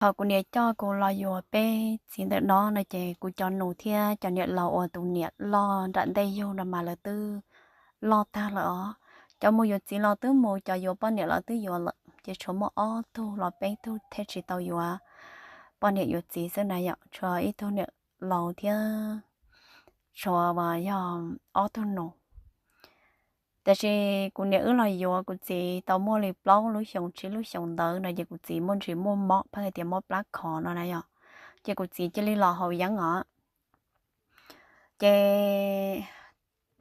Thaum kuv niam coj kuv los yuav peb txiv ntawm no no ces kuv cov nus thiab cov niam laus uas tus niam loj nram ntej yug no mas lawv twb loj tag lawm os. Cov mus yuav txiv los twb mus, cov yuav poj niam los twb yuav lawm, ces tshuav muaj ob tug los peb tug thiaj tsis tau yuav poj niam yuav txiv xwb na yom, tshuav ib tug niam laus thiab tshuav yog ob tug nus. Tiam sis kuv niam wb los yuav kuv txiv tau muaj li plaub lub xyoos tsib lub xyoos ntawd no ces kuv txiv muaj ntsis muaj mob, pheej hais tias mob plab khov no na yom, ces kuv txiv cia li los haus yeeb os. Ces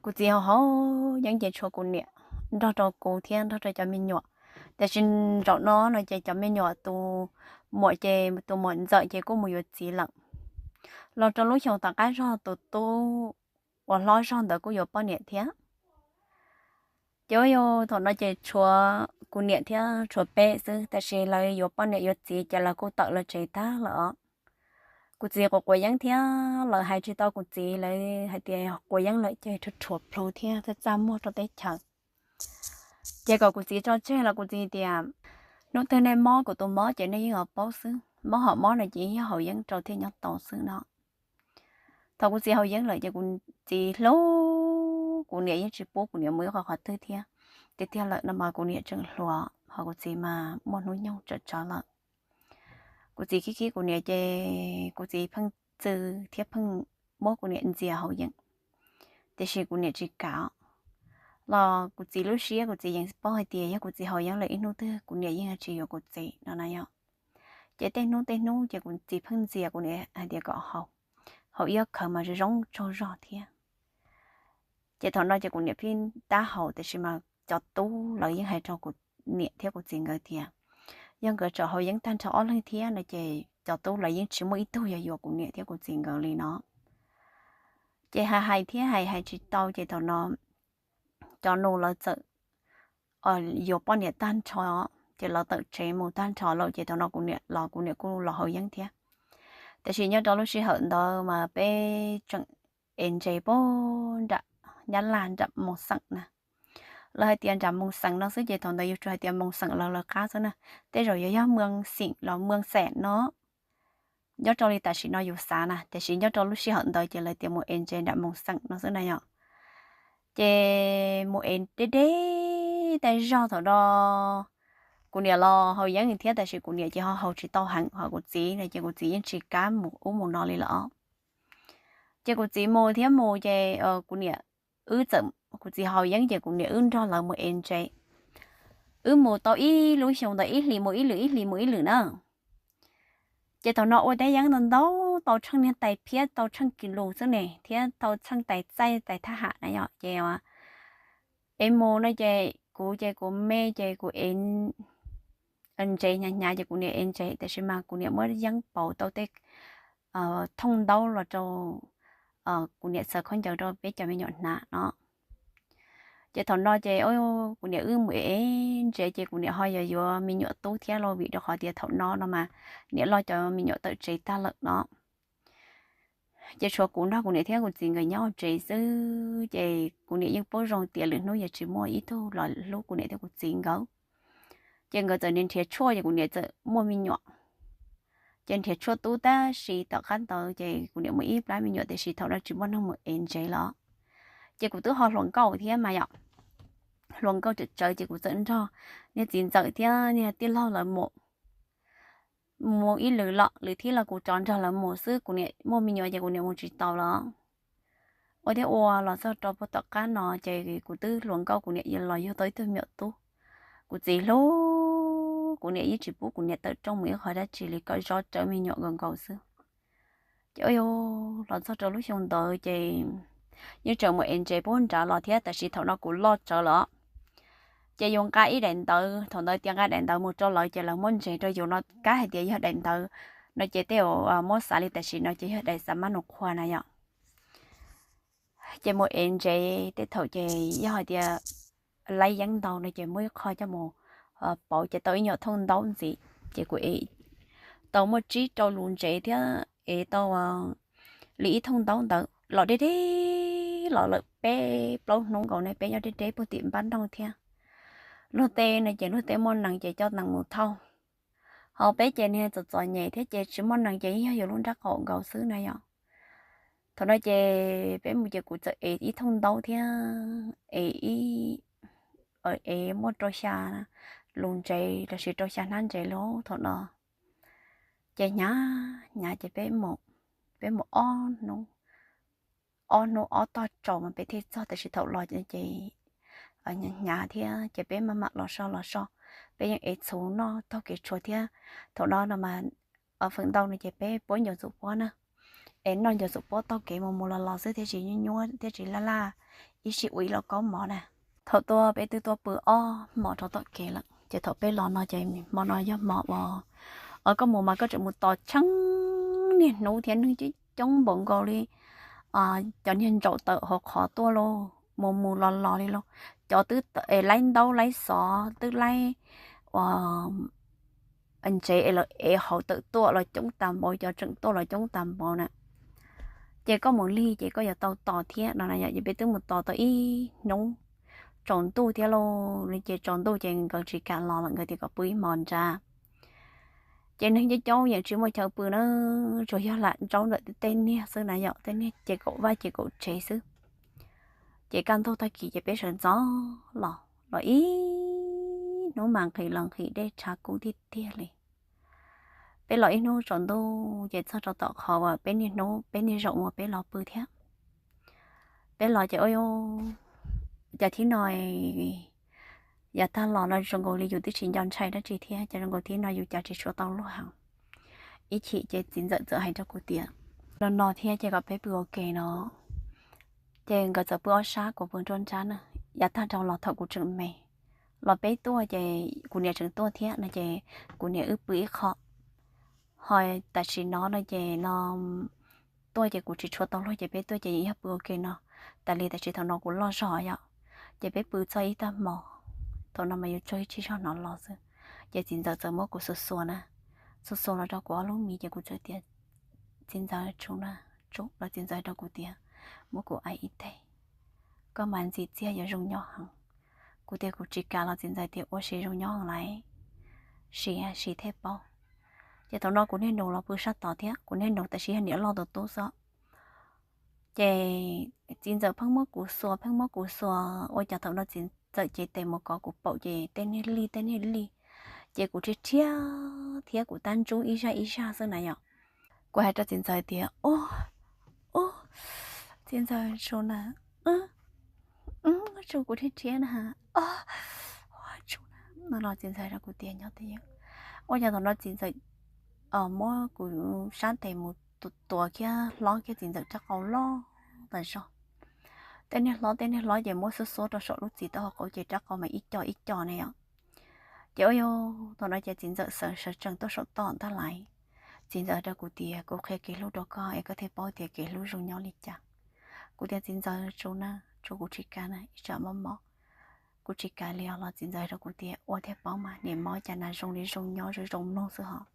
kuv txiv haus haus yeeb ces tshuav kuv niam nrog rau kuv thiab nrog rau cov me nyuam. Tiam sis zaum no no ces cov me nyuam tus muam ces tus muam ntxawm ces kuj mus yuav txiv lawm. Los rau lub xyoos tom qab zog tus tub uas hlob zog ntawd kuj yuav poj niam thiab. Ces ua yog thaum no ces tshuav kuv niam thiab tshuav peb xwb, tiam sis lawv yuav poj niam yuav txiv ces lawv kuj tawm los tsev tag lawm os. Kuv txiv quav quav yeeb thiab lawv hais tsis tau kuv txiv, lawv hais tias quav yeeb lawm ces rhuav rhuav plhu thiab txaj txaj muag rau teb chaws. Ces kom kuv txiv tso tseg los kuv txiv tias, hnub twg nej mob kuv tus mob ces nej yeej yuav paub xwb, mob hom mob no ces yeej yog haus yeeb rau thiaj nyob tau xwb no. Thaum kuv txiv haus yeeb lawm ces kuv txiv hlub, kuv niam yeej tsis pub kuv niam mus ib qho qhov twg thiab. Tiag tiag lawm no mas kuv niam tseem hluas, ho kuv txiv mas muaj hnub nyoog tsawm tsawv lawm. Kuv txiv khib khib kuv niam ces kuv txiv pheej txwv thiab pheej muab kuv niam ntxias haus yeeb, tiam sis kuv niam tsis kam. Los kuv txiv lub siab kuv txiv yeej paub hais tias yog kuv txiv haus yeeb lawm ib hnub twg kuv niam yeej tsis yuav kuv txiv no na yom. Ces tej hnub tej hnub ces kuv txiv pheej ntxias kuv niam hais tias kom haus, haus ib ob khawv mas zoo tsaug zog thiab. Ces thaum no ces kuv niam pheej tab haus, tiam sis mas cov tub lawv yeej hais rau kuv niam thiab kuv txiv nkawd tias, yog nkawd tseem haus yeeb tag nrho ob leeg thiab no ces cov tub lawv yeej tsis muaj ib tug yog yuav kuv niam thiab kuv txiv nkawd li no. Ces hais hais thiab hais hais tsis tau ces thaum no cov nus lawv txawm yuav poj niam tag nrho, ces lawv tawm tsev mus tag nrho lawm ces thaum no kuv niam los kuv niam kuj los haus yeeb thiab. Tiam sis nyob rau lub sij hawm ntawd mas peb tseem ev ntses puag nram Nyab Laj nram Moos Xeem na. Lawv hais tias nram Moos Xeem no xwb ces thaum ntawd yuav tsum hais tias Moos Xeem lawv lawv qab xwb na. Tej zaum yuav yog Moos Xeem los Moos Xeem no. Nyob rau li tam sim no yus xav na, tiam sis nyob rau lub sij hawm ntawd ces lawv tias mus ev ntses nram Moos Xeem no xwb na yom. Ces mus ev deb deb tej zog thaum no kuv niam los haus yeeb thiab, tiam sis kuv niam ces ho haus tsis tau heev, ho kuv txiv no ces kuv txiv yeej tsis kam mus ub mus no li lawm os. Ces kuv txiv mus thiab mus ces kuv niam, wb txawm, kuv txiv haus yeeb ces kuv niam wb nrog lawv mus ev ntses. Wb mus tau ib lub xyoo ntawd ib hlis mus ib lwm ib hlis mus ib lwm na. Ces thaum no ua teb yeeb ntau ntau, tau tsheej niag tais phiab tau tsheej kis lus xwb ne thiab tau tsheej tais txaij tais thab ham na yom. Ces ev mus no ces kuv ces kuv me ces kuv ev ntses hnyav hnyav ces kuv niam ev ntses, tiam sis mas kuv niam muab yeeb pauv tau tej thooj ntaub los rau kuv niam txhawv khaub ncaws rau peb cov me nyuam hnav no. Ces thaum no ces kuv niam wb mus ev ntses ces kuv niam ho yog yuav me nyuam tub thiab lauj, vim rau qhov tias thaum no no mas niam loj cov me nyuam tawm tsev tag lawm no. Ces tshuav kuv nrog kuv niam thiab kuv txiv nkawd nyob hauv tsev xwb, ces kuv niam yeej paub zoo tias lwm hnub yog tsis muaj ib tug los hlub kuv niam thiab kuv txiv nkawd. Ces nkawd txawm nrhiav tshuaj ces kuv niam txawm muaj me nyuam. Ces nrhiav tshuaj tub tab sis tom qab ntawd ces kuv niam muaj ib plab me nyuam tiam sis thaum no tsis muaj neeg mus ev ntses los. Ces kuv twb ho hluas nkauj thiab mas yom, hluas nkauj tsawv tsawv ces kuv txawm nrog niag txiv ntxawm thiab niag tij laug lawv mus mus ib lwm los lwm thib los kuv rov nrog lawv mus xwb, kuv niam muaj me nyuam ces kuv niam mus tsis tau los. Ua thiab ua los txog rau puag tom qab no ces kuv twb hluas nkauj kuv niam los yug tau ib tug me nyuam tub. Kuv txiv hlub, kuv niam yeej tsis pub kuv niam tawm rooj mus ib qho dab tsi li, kom zov rawv me nyuam nkaus nkaus xwb. Ces ua los txog rau lub xyoo ntawd ces yeej tseem mus ev ntses puag nrad los thiab, tab sis thaum no kuv loj tsawv lawm. Ces yus nqa ib daim ntawv, thaum ntawd tias nqa daim ntawv mus rau lawv ces lawv muab ntses rau yus no kab hais tias yog daim ntawv no ces tej zaum muab xav li tam sim no ces yog daim xav mab nus qhua na yom. Ces mus ev ntses tej thaum ces yog hais tias laib yeeb ntau no ces muab ib qho coj mus pauv ces tau ib nyuag thooj ntaub ntxiv. Ces kuv ev tau muaj tsib rau lus ntses thiab ev tau li ib thooj ntaub ntawd los deb deb los lawm peb plaub hnub nkaus ne, peb nyob deb deb puag tim npab nroog thiab. Luag tej no ces luag tej muaj nees ces coj nees mus thauj, Peb ces niag txom txom nyem thiab ces tsis muaj neeg ces yog yus lub nrab qaum nkaus xwb na yom. Thaum no ces peb mus ces kuv txawm ev ib thooj ntaub thiab ev ib, ev muaj rau xya lus ntsev los sis rau xya hnab ntsev li thaum no. Ces hnyav hnyav ces peb mus, peb mus ob hnub, ob hnub ob tog tsaus mas peb thiaj txog, tab sis thaum los ces hnyav thiab ces peb maj mam los so los so, peb yeej ev txhuv noj taug kev tshuav thiab. Thaum no no mas feem ntau no ces peb puab ncuav txuv puab na, es noj ncuav txuv puab taug kev mus mus los los xwb thiaj tsis nyuaj nyuaj thiab tsis laj laj ib sij ua ib lauj kaub mov na. Thaum tuaj peb twb tuaj pw ob hmos rau tom kev lawm ces thaum peb los no ces hmo no yog hmo uas koj mus mas koj tseem mus tos tsheej niaj hnub thiab neeg coob coob npaum nkaus li cov niag ntsaum tawm hauv qhov tuaj lauj, mus mus los los li lauj. Cov twb laib ntaub laib xov twb laib ua ntsev es los ev hauv tawm tuaj los coob tas npaum, cov tseem tuaj los coob tas npaum na. Ces koj mus lig ces koj yuav tau tos thiab no na yom. Ces peb twb mus tos tau ib hnub tsaus ntuj thiab lauj, ces tsaus ntuj ces nkawd tsis kam los lawm, nkawd tias kom pw ib hmos nrad. Ces neeg coob coob yeej tsis muaj chaw pw na, tsuas yog lam ntsaub ntawm tej niag xwb na yom, tej niag ces kaum vaj ces kaum tsev xwb. Ces kaj ntug tag kis ces peb sawv ntxov los, los ib hnub mas nqhis los nqhis dej tshav kub tiag tiag li. Peb los ib hnub tsaus ntuj ces txog rau tom qhov uas peb niaj hnub peb niaj zaum uas peb los pw thiab. Peb los ces ua cas thib no yav tag los no zoo nkaus li yus twb tsis nco ntshai dab tsi thiab, ces zoo nkaus thib no yus cas tsis tshua tau luag heev. Ib chim ces txiv ntxawm txawm hais rau kuv tias, no no thiab ces kom peb pw ua ke no. Ces nkawd txawm pw ob sab, kuv pw nruab nrab na. Yav tag dhau los thaum kuv tseem me los peb tuaj ces kuv niam tseem tuaj thiab no ces kuv niam wb pw ib qho. Ho tam sim no no ces no tuaj ces kuv tsis tshua tau luag ces peb tuaj ces yog pw ua ke no. Tas li tam sim thaum no kuv loj zog yom, ces peb pw txog ib tag hmo, thaum no mas yuav tsaug ib tsig zog hnov los xwb. Ces txiv ntxawm txawm muab kuv xuas xuas na, xuas xuas los rau kuv ob lub mis ces kuv txawm tias, txiv ntxawm, tsuv na, tsuv. Los txiv ntxawm rau kuv tias, muab kuv aim ib teg, koj mas ntxim txiag yuav zoo nyob heev. Kuv tias kuv tsis kam los txiv ntxawm tias ua si zoo nyob heev lawm, sim sim thiaj paub. Ces thaum no kuv niag nus los pw sab tod thiab, kuv niag nus tab sis yog niam loj tus tub xwb. Ces txiv ntxawm pheej muab kuv xuas pheej muab kuv xuas ua cas thaum no txiv ntxawm cev tes mus kov kuv paum ces tej niag lij tej niag lij, ces kuv rhiab rhiab thiab kuv tab ntsub ib zaj ib zaj xwb na yom. Kuv hais rau txiv ntxawm tias, ub, ub, txiv ntxawm, tsuv na, tsuv, kuv rhiab rhiab na, tsuv na no los txiv ntxawm rau kuv tias, nyob twj ywm. Ua cas thaum no txiv ntxawm muab kuv sab tes mus tuav kiag hlob kiag txiv ntxawm rab qau loj tas zog. Tej niag hlob tej niag hlob ces muab xuab xuab rau saum lub txiv taub hau qau ces rab qau mas ib co ib co ne yom. Ces ua yog thaum no ces txiv ntxawm sawv sawv tsees tuaj saum toj ntag lais. Txiv ntxawm rau kuv tias, kuv qhia kev hlub rau koj es koj thiaj paub tias kev hlub zoo nyob li cas. Kuv tias, txiv ntxawm, tsuv na, tsuv, kuv tsis kam na, ib tsam mob mob, kuv tsis kam li os. Los txiv ntxawm rau kuv tias, ua thiaj paub mas, niam mob cas nas zoo li zoo nyob zoo zoo mloog xwb hos.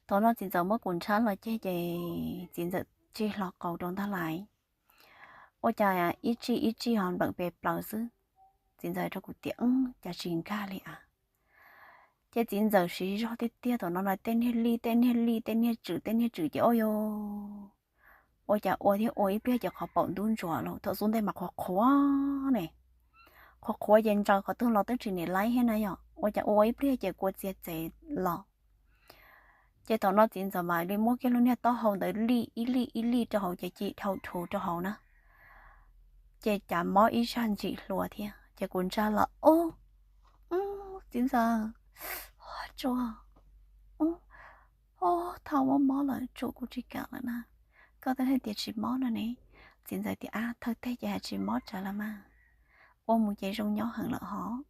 Thaum no txiv ntxawm muab kuv ntshab los ceg ces txiv ntxawm tsij hlo qau rau ntag lais. Ua cas ib tsij ib tsij ho nplawm pes plaws xwb. Txiv ntxawm rau kuv tias, cas tsis nkag li a. Ces txiv ntxawm siv zog tiag tiag thaum no na, tej niag lij tej niag lij tej niag tswm tej niag tswm ces ua yog ua cas ua thiab ua ib pliag ces qhov paum ntub ntsuav los thaum xub ntej mas qhuav qhuav ne, qhuav qhuav ces ntsaws qhov twg los twb tsis nim laib thiab na yom. Ua cas ua ib pliag ces kua txiav txev los. Ces thaum no txiv ntxawm mam li muab kiag lub niag taub hau ntawd lij ib lij ib lij rau hauv ces ci dhau rhuv rau hauv na. Ces cas mob ib zaj ntsim hluas thiab ces kuv ntshab los, ub, txiv ntxawm, tsuv, ub, thaum mob mob lawm tsuv, kuv tsis kam lawm na. Koj twb hais tias tsis mob no ne. Txiv ntxawm tias, ab, thawj teg ces hais tsis mob tsawv los mas, ua mus ces zoo nyob heev lawm hos.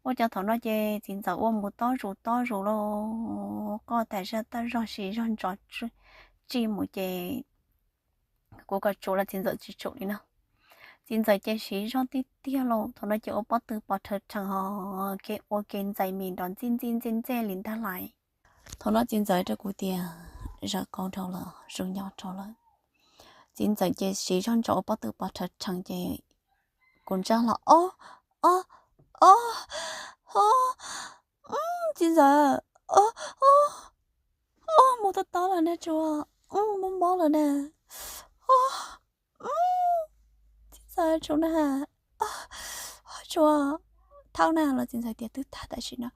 Ua cas thaum no ces txiv ntxawm ua mus tob zus tob zus lauj, qoj tas zaj taj zog siv zog ntso tsij mus ces kuv kom tsuv los txiv ntxawm tsis tsuv li no. Txiv ntxawm ces siv zog tiag tiag lauj, thaum no ces ua pob tw pos rhawv rhees hos, kev ua kev ntxais mis nrov ntxij ntxij ntxej ntxej li ntag lais. Thaum no txiv ntxawm rau kuv tias, zawm qau rau lawm, zoo nyob rau lawm. Txiv ntxawm ces siv zog ntso ua pob tw pos rhawv rhees ces kuv ntshab los, ob, ob, ob, txiv ntxawm, Ub, mus tob tob lawm na Tsuas, mob mob lawm na. Txiv ntxawm, Tsuas na, Tsuas, thawb na los txiv ntxawm tias twb tag tam sim no.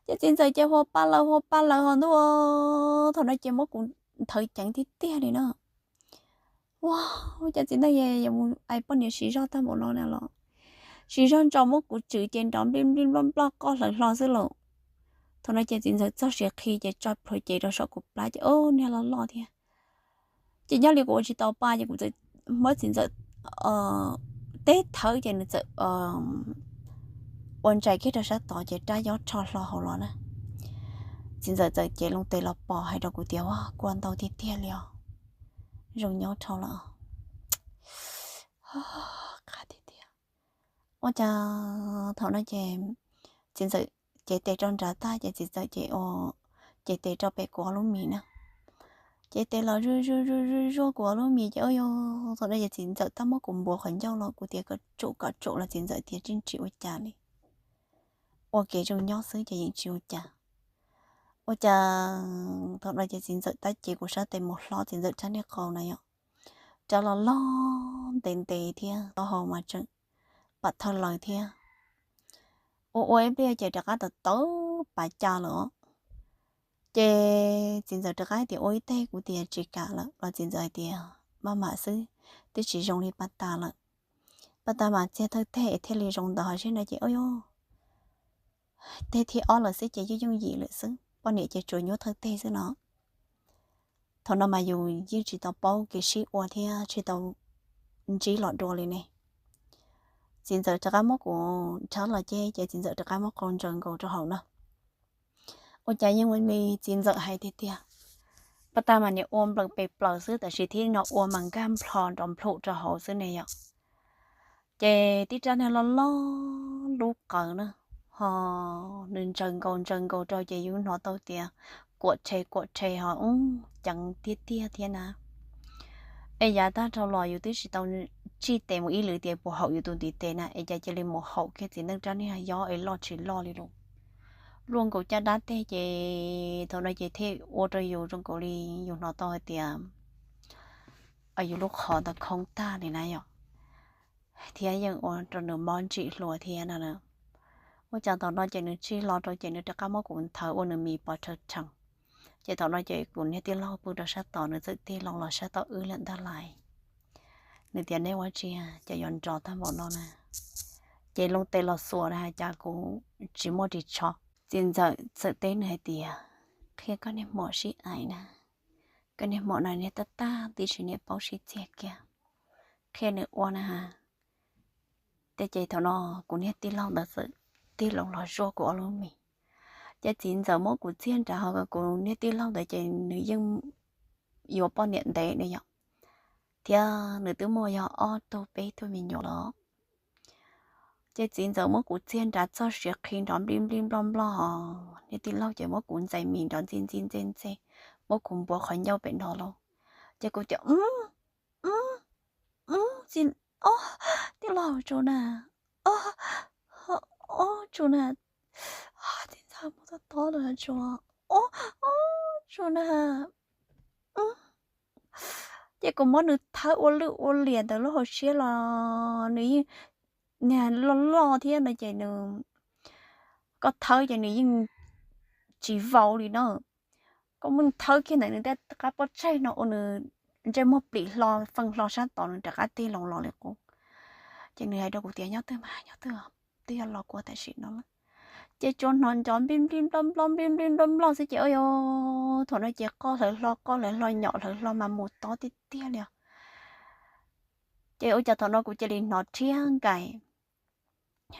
Ces txiv ntxawm ces hua pa lawm hua pa lawm ho ntuj, thaum no ces muab kuv nthawv ceev tiag tiag li na. Ua cas txiv neej yuav mus ais poj niam siv zog tag npaum no na los, siv zog ntso muab kuv tswm ces nrov nplij nplij nploj nploj qoj hlawv hlo xwb lauj. Thaum no ces txiv ntxawm txog siav qhi ces tso plhuav cev rau saum kuv plab ces ub niag loj loj thiab. Ces nyob li kuv ua tsis tau pa ces kuv txawm muab txiv ntxawm teb thawb ces nws txawm ua ntsais kiag rau sab tod ces rab yob rho hlo hauv los na. Txiv ntxawm txawm cev loo tes los pom hais rau kuv tias ua kua ntau tiag tiag li os, zoo nyob dhau lawm. Qab tiag tiag. Ua cas thaum no ces txiv ntxawm cev tes rau nrad tag ces txiv ntxawm ces cev tes rau pem kuv ob lub mis na. Cev tes los zuj zuj zuj zuj zuaj kuv ob lub mis ces ua yog thaum no ces txiv ntxawm tab muab kuv npuav qhov ncauj los kuv tias kom tsum kom tsum los txiv ntxawm tias tsis tsis ua cas li. Ua kev zoo nyob xwb ces yeej tsis ua cas. Ua cas thaum no ces txiv ntxawm tab cev kuv sab tes mus hlob txiv ntxawm rab niag qau na yom, rab los loj ntev ntev thiab taub hau mas tseem pam thawj lawm thiab. Ua ua ib pliag ces rov qab tawm tawb pas cas lawm os. Ces txiv ntxawm rov qab tias ua ib teg kuv tias tsis kam lawm los txiv ntxawm hais tias maj mam xwb, twb tsis zoo li pas tas lawm. Pas tas mas txiag thawj teg thiaj li zoo ntawd ho zeb no ces ua yog teg thib ob lawm xwb ces yeej yooj yim lawm xwb, poj niam ces tsuas nyuaj thawj teg xwb no. Thaum no mas yus yeej tsis tau paub kev sib ua thiab tsis tau ntsib los dua li ne. Txiv ntxawm rov qab muab kuv nrhab los ces ces txiv ntxawm rov qab muab qau ntsaws nkaus rau hauv na. Ua cas yeej ua li txiv ntxawm hais tiag tiag, pas tas mas niam ua nplawm pes plaws xwb tab sis thib no ua mas nkag nplho nrov nplhum rau hauv xwb ne yom. Ces tib rab niag loj loj lub qawv na, ho nws ntsaws nkaus ntsaws nkaus rau ces yus hnov tau tias kuam rhe kuam rhe ho ub ceev tiag tiag thiab na. Es yav tag dhau los yus twb tsis tau tsij tes mus ib lwm tias puas haum yus tus ntiv tes na es cas cia li mus haum kiag txiv neej rab niag yob es loj tsis loj li lawm. Luaj nkaus caj dab teg ces thaum no ces thiaj ua rau yus zoo nkaus li yus hnov tau hais tias yus lub qhov ntawd khoob tag li na yom, thiab yeej ua rau nws mob ntsim hlua thiab no na. Ua cas thaum no ces nws tsij hlo rau ces nws rov qab muab kuv nthawv ua nws mis pov rhawv rhees. Ces thaum no ces kuv niag tij laug pw rau sab tod nws txawm tig loo los sab tod wb lawm ntag lauj. Nws tias neb ua tsi cas yuav nrov tag npaum no na. Ces loo tes los xuas na cas kuv tsis muaj ris tsho. Txiv ntxawm txawm teb nws hais tias qhia koj niag muam sib aim na, koj niag muam no niag tab tag tib si niam paub sib txiag kiag, qhia nws ua na. Tej ces thaum no kuv niag tij laug ntawd txawm tig loo los zuaj kuv ob lub mis. Ces txiv ntxawm muab kuv txiag nrad ho kuv niag tij laug ntawd ces nws yeej yuav poj niam ntev ne yom, thiab nws twb muaj yog ob tug peb tug me nyuam los. Ces txiv ntxawm muab kuv txiag nrad txog siav qhi nrov nplij nplij nploj nploj ho niag tij laug ces muab kuv ntxais mis nrov ntxi ntxi ntxi ntxi, muab kuv npuav qhov ncauj pem no lauj. Ces kuv tias txiv, tij laug Tsuas na, Tsuas na, txiv ntxawm mus tob tob lawm Tsuas, Tsuas na. Ces kuv muab nws thawb ua lwj ua liam ntawm lub hauv siab los nws yeej, niag loj loj thiab no ces nws, koj thawb ces nws yeej tsis vau li na. Koj muab thawb kiag ntawm nws tej qab pob tsaig no ua nws ntsej muag plim hlo feej hlo sab tod nws rov qab tig loo los li qub. Ces nws hais rau kuv tias nyob twg mas nyob twg, twb yog los kua tam sim no lawm. Ces tsuas hnov nrov nplij nplij nploj nploj nplij nplij nploj nploj xwb ces ua yog thaum no ces qoj hlawv hlo qoj hlawv hlo nyom hlawv hlo mas mus tob tiag tiag li os. Ces ua cas thaum no kuv cia li hnov rhiab nkais,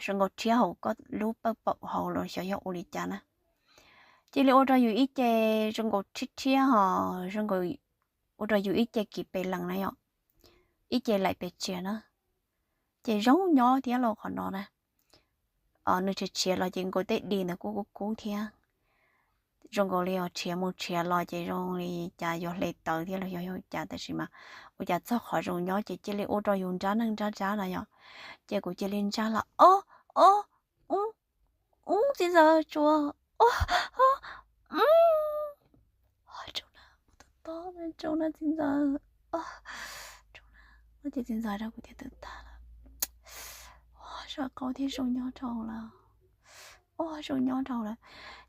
zoo nkaus rhiab hauv koj lub pawj paum hauv los xyov yog ua li cas na. Cia li ua rau yus ib ce zoo nkaus rhiab rhiab ho zoo nkaus ua rau yus ib ce kiv pes lees na yom, ib ce laim pes txias na. Ces zoo nyob thiab lauj qhov no na. Nws tshiav tshiav los ces nkaus tej di ntawd kuj kub kub thiab. Zoo nkaus li os rhiav mus rhiav los ces zoo li cas yuav hle tawv thiab los yog yog cas tab sis mas ua cas txog qhov zoo nyob ces cia li ua rau yus nrab neej nrab nrab no yom. Ces kuv cia li ntsaj los ob ob ub ub txiv ntxawm Tsuas, ob ob Tsaus na, tsaus na txiv ntxawm, tsaus na. Ces txiv ntxawm hais rau kuv tias twb tag lawm, zoo qau thiab zoo nyob rau lawm, zoo nyob rau lawm.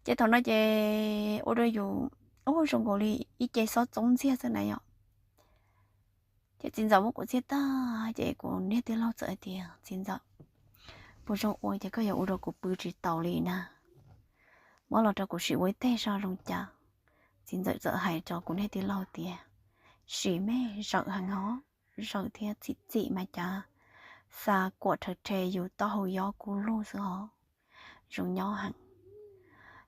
Ces thaum no ces ua rau yus, ua zoo nkaus li ib ce xob txoob ntxiag xwb na yom. Ces txiv ntxawm muab kuv txiag tag ces kuv niag tij laug txawm hais tias, txiv ntxawm, puas zoo ua ces koj yuav ua rau kuv pw tsis taus li na, muab los rau kuv sim ua ib teg seb zoo cas. Txiv ntxawm txawm hais rau kuv niag tij laug tias, sim me, zawm heev hov, zawm thiab txim txim mas cas, xa kuam rhawv rhe yus taub hau yob kub lug xwb hov, zoo nyob heev.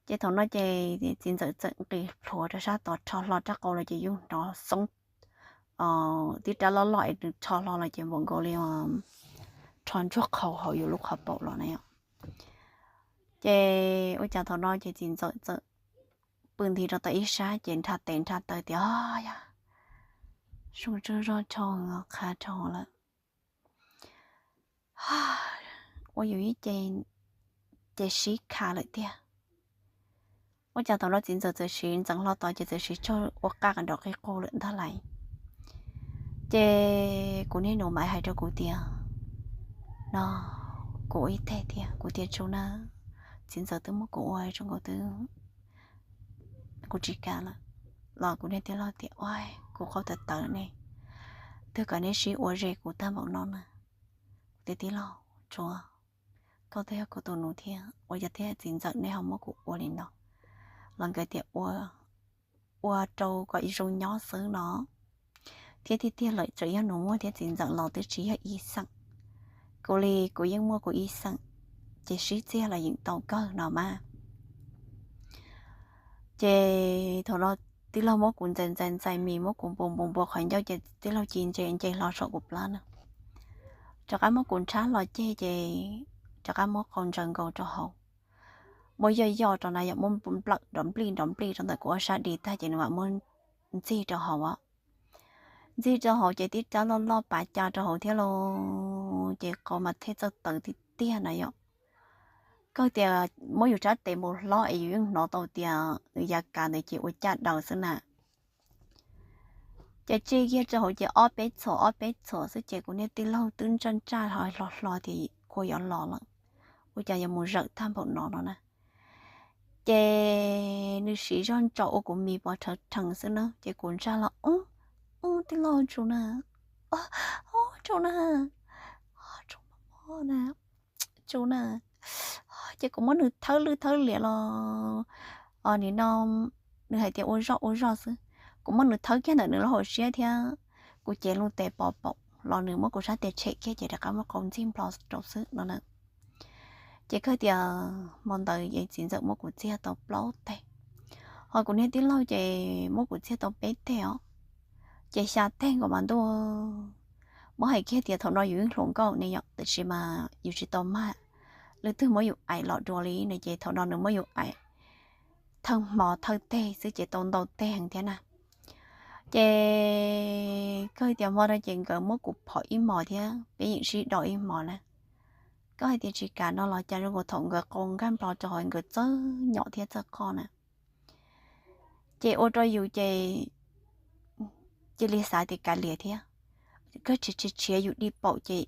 Ces thaum no ces txiv ntxawm txawm nqis plhuav rau sab tod rho hlo rab qau los ces yus hnov xoob tib rab loj loj es nws rho hlo los ces npaum nkaus li rho ntsuag qhau hauv yus lub qhov paum los na yom. Ces ua cas thaum no ces txiv ntxawm txawm pw nti rau tom ib sab ces nrhab tes nrhab taw tias, o yog, zoo tsaug zog dhau, qha dhau lawm, ua yus ib ce ces sib kha lawm tiag. Ua cas thaum no txiv ntxawm txawm siv ntxeev hlo tod ces txawm siv tsaug ua qaj nrov qig qug lawm ntag lauj. Ces kuv niag nus mam hais rau kuv tias, no, kuv ua ib teg thiab. Kuv tias, tsaug na, txiv ntxawm twb muab kuv ua zoo nkaus twb, kuv tsis kam lawm. Los kuv niag tij laug tias, ua, kuv qau tawv tawv ne, twb kom neb sib ua ze kuv tag npaum no na. Kuv tias, tij laug, tsuav koj twb yog kuv tus nus thiab, ua cas thiaj txiv ntxawm nej ho muab kuv ua li no? Los nkawd tias ua rau kom zoo nyob xwb no. Thiab tiag tiag lawm tseem yog nus muag thiab txiv ntxawm los twb tsis yog ib xeem. Kuv li kuv yeej muaj kuv ib xeem, ces sib txiag los yeej tau kawg no mas. Ces thaum no tij laug muab kuv ntxais ntxais ntxais mis, muab kuv npu npu npu qhov ncauj ces tij laug ci ntses nce hlo saum kuv plab na. Rov qab muab kuv ntshab hlo ceg ces rov qab muab qau ntsaws nkaus rau hauv. Muab yoj yoj rau na yom, muab nplawm nrov nplij nrov nplij rau ntawm kuv ob sab di tag ces nws mam muab ntxig rau hauv. Ntxig rau hauv ces tib rab loj loj pav ca rau hauv thiab lauj, ces qau mas thiaj txawj tawv tiag tiag na yom. Kawg tias muab yus rab tes npau hlob es yus yeej hnov tau tias nws ya kav ntawd ces ua caj daws xwb na. Ces tsij kiag rau hauv ces ob peb txhuam ob peb txhuam xwb ces kuv niag tij laug twb ntsaj ntsaj hlo hlo tias kua yuav los lawm, ua cas yuav mus zawm tag npaum no no na. Ces nws siv zog ntsaum ua kuv mis pov rhawv rhees xwb na, ces kuv ntsaj los, u, u, tij laug tsaug na, tsaug na, tsaug na, tsaug na. Ces kuv muab nws thawb lwj thawb liam los, o, nim no nws hais tias ua zoj ua zoj xwb. Kuv muab nws thawb kiag ntawm nws lub hauv siab thiab kuv cev lub tes pov paum los nws muab kuv sab tes tshem kiag ces rov qab muab qau ntxig nplo rau xwb no na. Ces kawg tias hmo ntawd ces txiv ntxawm muab kuv txiag tau plaub teg, ho kuv niag tij laug ces muab kuv txiag tau peb teg os, ces xya teg nkaus mas ntuj. Muab hais kiag tias thaum no yus yeej hluas nkauj ne yom, tiam sis mas yus tsis tau mag leej twg muab yus aim los dua li no ces thaum no nws muab yus aim thawj hmo thawj teg xwb ces tau ntau teg heev thiab na. Ces kawg tias hmo no ces nkawd muab kuv phom ib hmos thiab peb yeem sib do ib hmos na. Koj hais tias tsis kam no los cas zoo nkaus thaum nkawd qau nkag nplo rau hauv nkawd txawj nyom thiab txawj qoj na. Ces ua rau yus ces cia li xav tias kav liam thiab, kawg tshiav tshiav tshiav yus di paum ces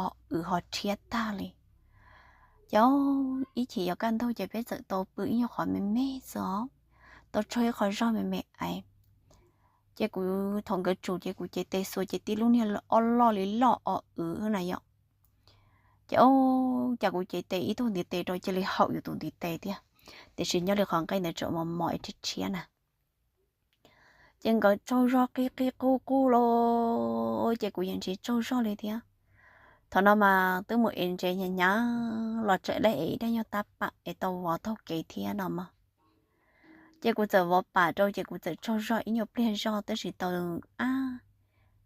o wv ho rhiab tag li. Ces ib chim yuav kaj ntug ces peb txawm tau pw ib nyuag qhov me me xwb os, tau tsaug ib qho zog me me aiv. Ces kuv thaum nkawd tsum ces kuv cev tes xuas ces tib lub niag ob loj li loj o wv na yom. Ces o, cas kuv cev tes ib tug ntiv tes rau cia li haum yus tus ntiv tes tiag, tiam sis nyob li qhov nqaij ntawd tseem mos mos es rhiab rhiab na. Ces nkawd tsaug zog qig qig qug qug los ces kuv yeej tsis tsaug zog li thiab. Thaum no mas twb mus ev ntses hnyav hnyav los tseem dab ev dab nyuag tab pam es tau vov taug kev thiab no mas. Ces kuv txawm vov pam rau ces kuv txawm tsaug zog ib nyuag pliag zog tab sis tau ab,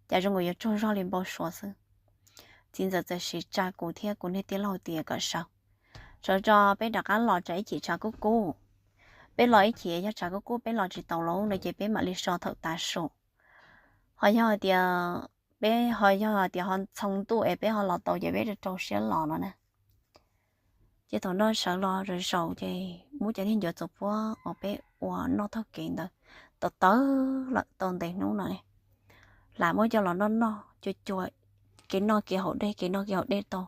cas zoo nkaus yuav tsaug zog li npau suav xwb. Txiv ntxawm txawm siv tsa kuv thiab kuv niag tij laug tias kom sawv, sawv tso peb rov qab los tsam ib chim tshav kub kub. Peb los ib chim yog tshav kub kub peb los tsis tau lawm no ces peb mam li so thaum tav su. Ho yog hais tias peb ho yog hais tias ho txhoov ntuj es peb ho los tau ces peb rau rau siab los no na. Ces thaum no sawv los zaum zaum ces muab cov niag ncuav txoos puab uas peb ua noj taug kev ntawd tau tawv lawm tau ntev hnub no ne, lam muab coj los noj noj cuag cuag, kev noj kev haus dej kev noj kev haus dej tau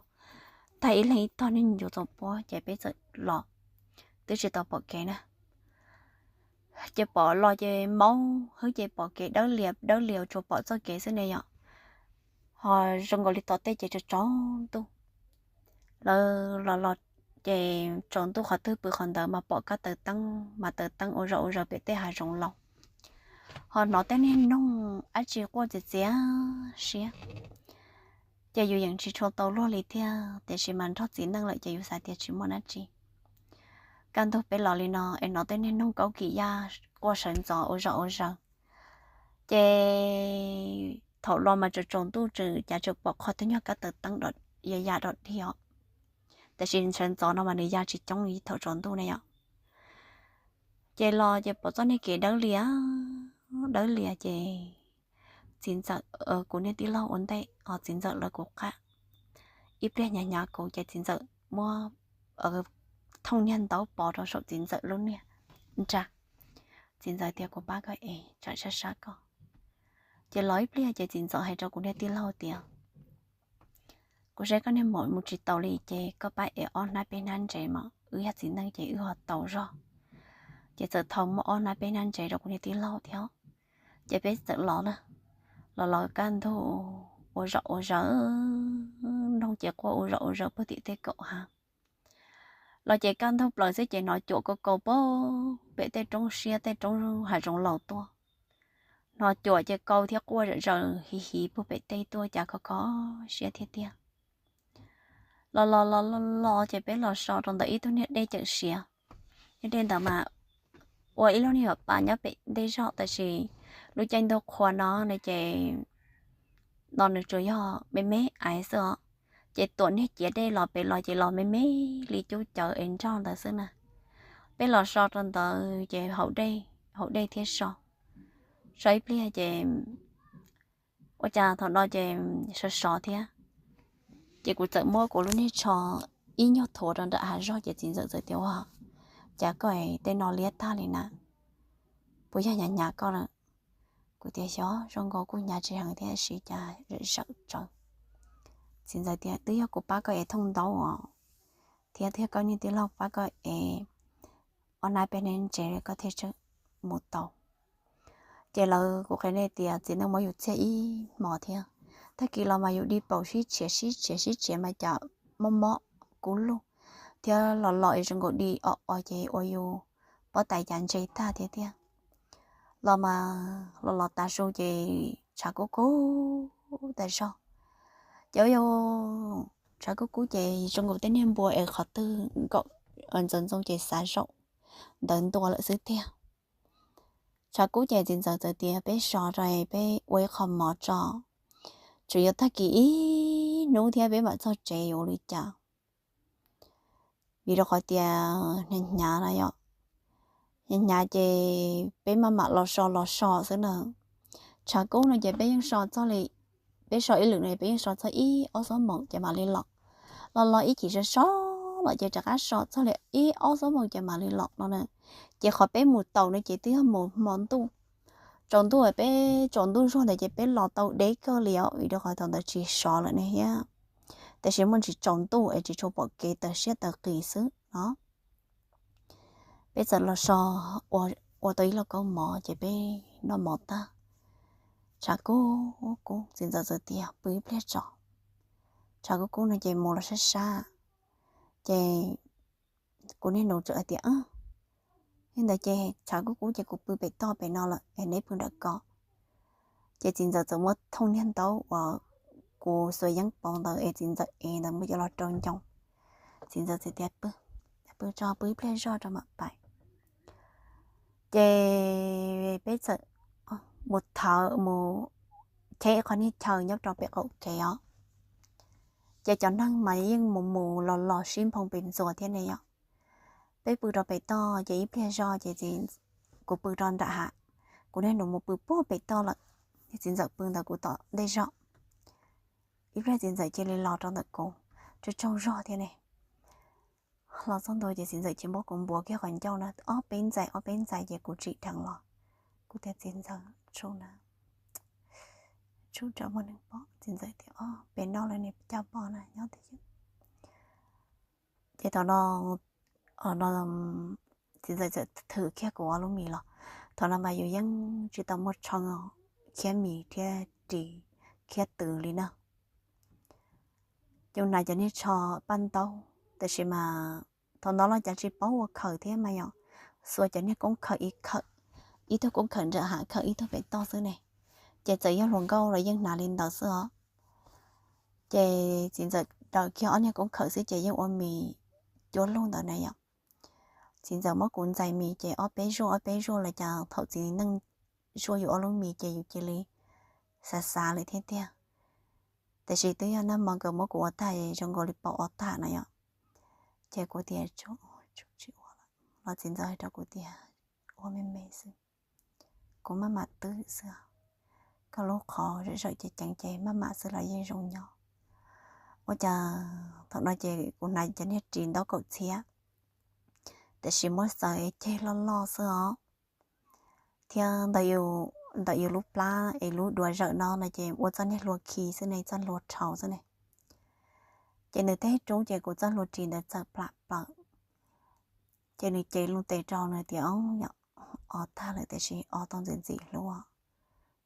tag ib leeg ib tog niag ncuav txoos puab ces peb txawm los, twb tsis tau pom kev na. Ces pom los ces maub hwb ces pom kev dawb lias dawb lias tsuas pom txoj kev xwb ne yom. Ho zoo nkaus li tom tej ces tsaus tsaus ntuj. Lawv los los ces tsaus ntuj qhov twg pw qhov ntawd mas pom kab taws teeb mas taws teeb ua zom ua zaws pem tej hav zoov laus. Ho hnov tej niag noog dab tsi quaj txias txias siab. Ces yus yeej tsis tshua tau luag li thiab tiam sis mas nrog txiv neej lawm ces yus xav tias tsis muaj dab tsi. Kaj ntug peb los li no es hnov tej niag noog kaub kim yaj quaj sawv ntxov ua zom ua zaws. Ces thaum los mas tsaus tsaus ntuj tseem cav tseem pom qhov twg nyuag kab taws teeb ya ya dog dig os. Tiam sis sawv ntxov no mas nws ya tsis coob li thaum tsaus ntuj ne yom. Ces los ces pom txoj niag kev dawb lias dawb lias ces txiv ntxawm, kuv niag tij laug ua ntej os, txiv ntxawm lawv kuv qab. Ib pliag hnyav hnyav kuv ces txiv ntxawm muab thooj niag ntaub pov rau saum txiv ntxawm lub niag nra. Txiv ntxawm tias kuv pab koj es tsam sab sab koj. Ces los ib pliag ces txiv ntxawm hais rau kuv niag tij laug tias kuv saib koj niag maum mus tsis taus li ces koj pab es ob hnab peb hnab ntsev mas wb yog txiv neej ces wb ho tau zog. Ces txawm thau muab ob hnab peb hnab ntsev rau kuv niag tij laug thiab. Ces peb txawm los na, los los kaj ntug ua zom ua zaws, noog ces quaj ua zom ua zaws puag tim tej kaum hav. Los ces kaj ntug plaws xwb ces hnov cuam kaus kaus puag pem tej roob siab tej roob hav zoov laus tuaj. Hnov cuam ces kaus thiab quaj zom zaws hiv hiv puag pem tej tuaj cas kho kho siab thiab tiag. Los los los los los ces peb los so rau ntawm ib tug niag dej cawm siav. Niag dej ntawd mas ua ib lub niag pas nyob pem ntej zog tab sis lub caij ntuj qhua no ne ces no nws tsuas yog me me ais xwb os. Ces tuam niag ciav dej los pem los ces los me me li cub cawv es nrog ntawd xwb na. Peb los so rau ntawd ces haus dej, haus dej thiab so, so ib pliag ces ua cas thaum no ces sov sov thiab. Ces kuv txawm muab kuv lub niag tsho ib nyuag thuav rau nram hav zog ces txiv ntxawm txawm tias ua, cas koj tej no liab tag li na, puas yog hnyav hnyav koj na? Kuv tias xyov, zoo nkaus kuj hnyav tsis heev thiab sis cas zawm zawm tsawv. Txiv ntxawm tias twb yog kuv pab koj ev thooj ntaub os, thiab twb yog koj niag tij laug pab koj ev ob hnab peb hnab ntsev koj thiaj tseem mus tau. Ces lawv kuv qhia nej tias txiv neej muab yus txiag ib hmos thiab, tag kis los mas yus dig paum sib tshiav sib tshiav sib tshiav mas cas mob mob kub lug thiab los los es zoo nkaus dig o o ces ua yus pob tais cas ntse tag thiab tiag. Los mas los los tav su ces tshav kub kub tas zog. Ces ua yus tshav kub kub ces zoo nkaus tej niag npua es qhov twg nkaum ntxoov ntxoo ces xav zaum ntawd ntua lawm xwb tiag. Tshav kub ces txiv ntxawm txawm tias peb so rau peb ua ib qho mov tso, tsuas yuav tag kis ib hnub thiab peb mam txog tsev yuav ua li cas. Vim rau qhov tias hnyav hnyav na yom, hnyav hnyav ces peb maj mam los so los so xwb na. Tshav kub no ces peb yeej so txog li, peb so ib lwm no peb yeej so txog ib ob xuab moos ces mam li los. Los los ib chim so so los ces rov qab so txog li ib ob xuab moos ces mam li los no na. Ces qhov peb mus taus no ces twb yog mus hmo ntuj, tsaus ntuj, peb tsaus ntuj zuag ntawd ces peb los tau deb kawg li os vim rau qhov thaum ntawd tsis sov lawm ne thiab. Tab sis muaj ntsis tsaus ntuj es tsis tshua pom kev taws siab taws qis xwb no. Peb txawm los so ua tau ib lauj kaub mov ces peb noj mov tag, tshav kub kub txiv ntxawm txawm tias pw ib pliag tso. Tshav kub kub no ces mus los sab sab, ces kuv niag nus txawm hais tias, li ntawd ces tshav kub kub ces kuv pw pem toj pem no lawm es neb pw nram ko. Ces txiv ntxawm txawm muab thooj niag ntaub uas kuv xuas yeeb pauv ntawd es txiv ntxawm ev ntawd muab coj los rau ncoo. Txiv ntxawm txawm tias pw, pw tso, pw ib pliag zog rau mam pais. Ces peb txawm mus thawv mus cheb qhov niag chaw nyob rau pem qaum kev os. Ces cov neeg mas yeej mus mus los los sib nphoo pes ntxuas thiab ne yom. Peb pw rau pem toj ces ib pliag zog ces kuv pw rau nram hav, kuv niag nus mus pw puag pem toj lawm, txiv ntxawm pw ntawm kuv tom ntej zog. Ib pliag txiv ntxawm cia li los rau ntawm kuv, tsaug tsaug zog thiab ne. Hlo txog ntua ces txiv ntxawm cia li muab kuv npuav kiag qhov ncauj na, ob peb ntxais ob peb ntxais ces kuv tsim dheev los. Kuv tias, Txiv ntxawm, tsuj na, tsuj tso muaj neeg pom. Txiv ntxawm tias, Ob, peb noj lawm ne, coj poj na, nyob twj ywm. Ces thaum no, txiv ntxawm txawm thwm kiag kuv ob lub mis los. Thaum no mas yus yeej tsis tau muaj tsho khiab mis thiab ris khiab twv li na. Yus hnav cov niag tsho paj ntaub, tab sis mas thaum ntawd los cas tsis paub ua khawm thiab mas yom, xuas cov niag koob khawm ib khawm, ib tug koob khawm nram hav khawm ib tug pem toj xwb ne. Ces txawm yog hluas nkauj los yeej hnav li ntawd xwb os. Ces txiv ntxawm daws kiag ob niag koob khawm xwb ces yeej ua mis cuab lug ntawd na yom. Txiv ntxawm muab kuv ntxais mis ces ob peb zuaj ob peb zuaj los cas thaum txiv neej zuaj yus ob lub mis ces yus cia li xav xav lawm thiab tiag. Tab sis twb yog nag hmo nkawd muab kuv ua tag zoo nkaus li paum ua tag na yom. Ces kuv tias, Tsuj, tsis ua lawm. Los txiv ntxawm hais rau kuv tias, Ua me me xwb, kuv maj mam twb xwb. Koj lub qhov zawm zawm ceev ceev ces maj mam xwb los yeej zoo nyob. Ua cas thaum no ces kuv hnav cov niag ris ntaub kaum txhiab, tab sis muab xaws ceg loj loj xwb os. Thiab ntawm yus lub plab es lub duav zawm no no ces ua txoj niag hlua khi xwb ne, txoj hlua rhau xwb ne. Ces nws teb rub ces kuv txoj hlua ris ntawd txawm plam plaws. Ces nws cev loo tes rau nws tias, Ob, yog ob tag lawm tab sis ob tau ntxim ntxim hlub,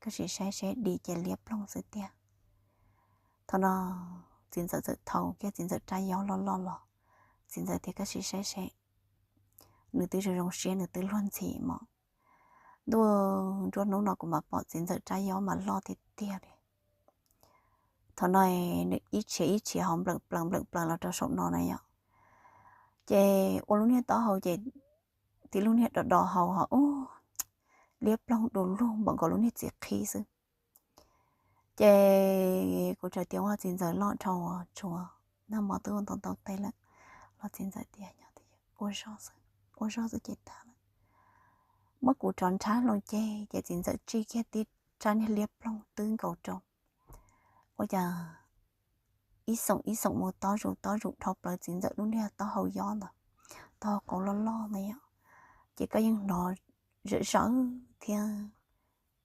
koj sim saib seb dim ces liab ploog xwb tiag. Thaum no txiv ntxawm txawm thau kiag txiv ntxawm rab yob loj loj los. Txiv ntxawm tias, Koj sim saib seb. Nws twb zoo zoo siab, nws twb luag ntxhi mos. Ntuj, nruab hnub no kuv mam pom txiv ntxawm rab yob mas loj tiag tiag li. Thaum no nws ib txhia ib txhia ho nplawm plaws nplawm plaws los rau saum no na yom. Ces ua lub niag taub hau ces tib lub niag do do hau ho ub, liab ploog du lug npaum nkaus lub niag txiv qhib xwb. Ces kuv txawm tias, Ua txiv ntxawm loj dhau tsuav, nag hmo twb ua ntau ntau teg lawm. Los txiv ntxawm tias, Nyob twj ywm, ua zog xwb, ua zog xwb ces tag lawm. Muab kuv rov nrhab loo ceg ces txiv ntxawm tsij kiag tib rab niag liab ploog twb nkaus rau. Ua cas ib xoom ib xoom mus tob zus tob zus dhau plaws txiv ntxawm lub niag taub hau yob ntawd, taub hau qau loj loj ntawd yom. Ces koj yeej hnov zawm zawm thiab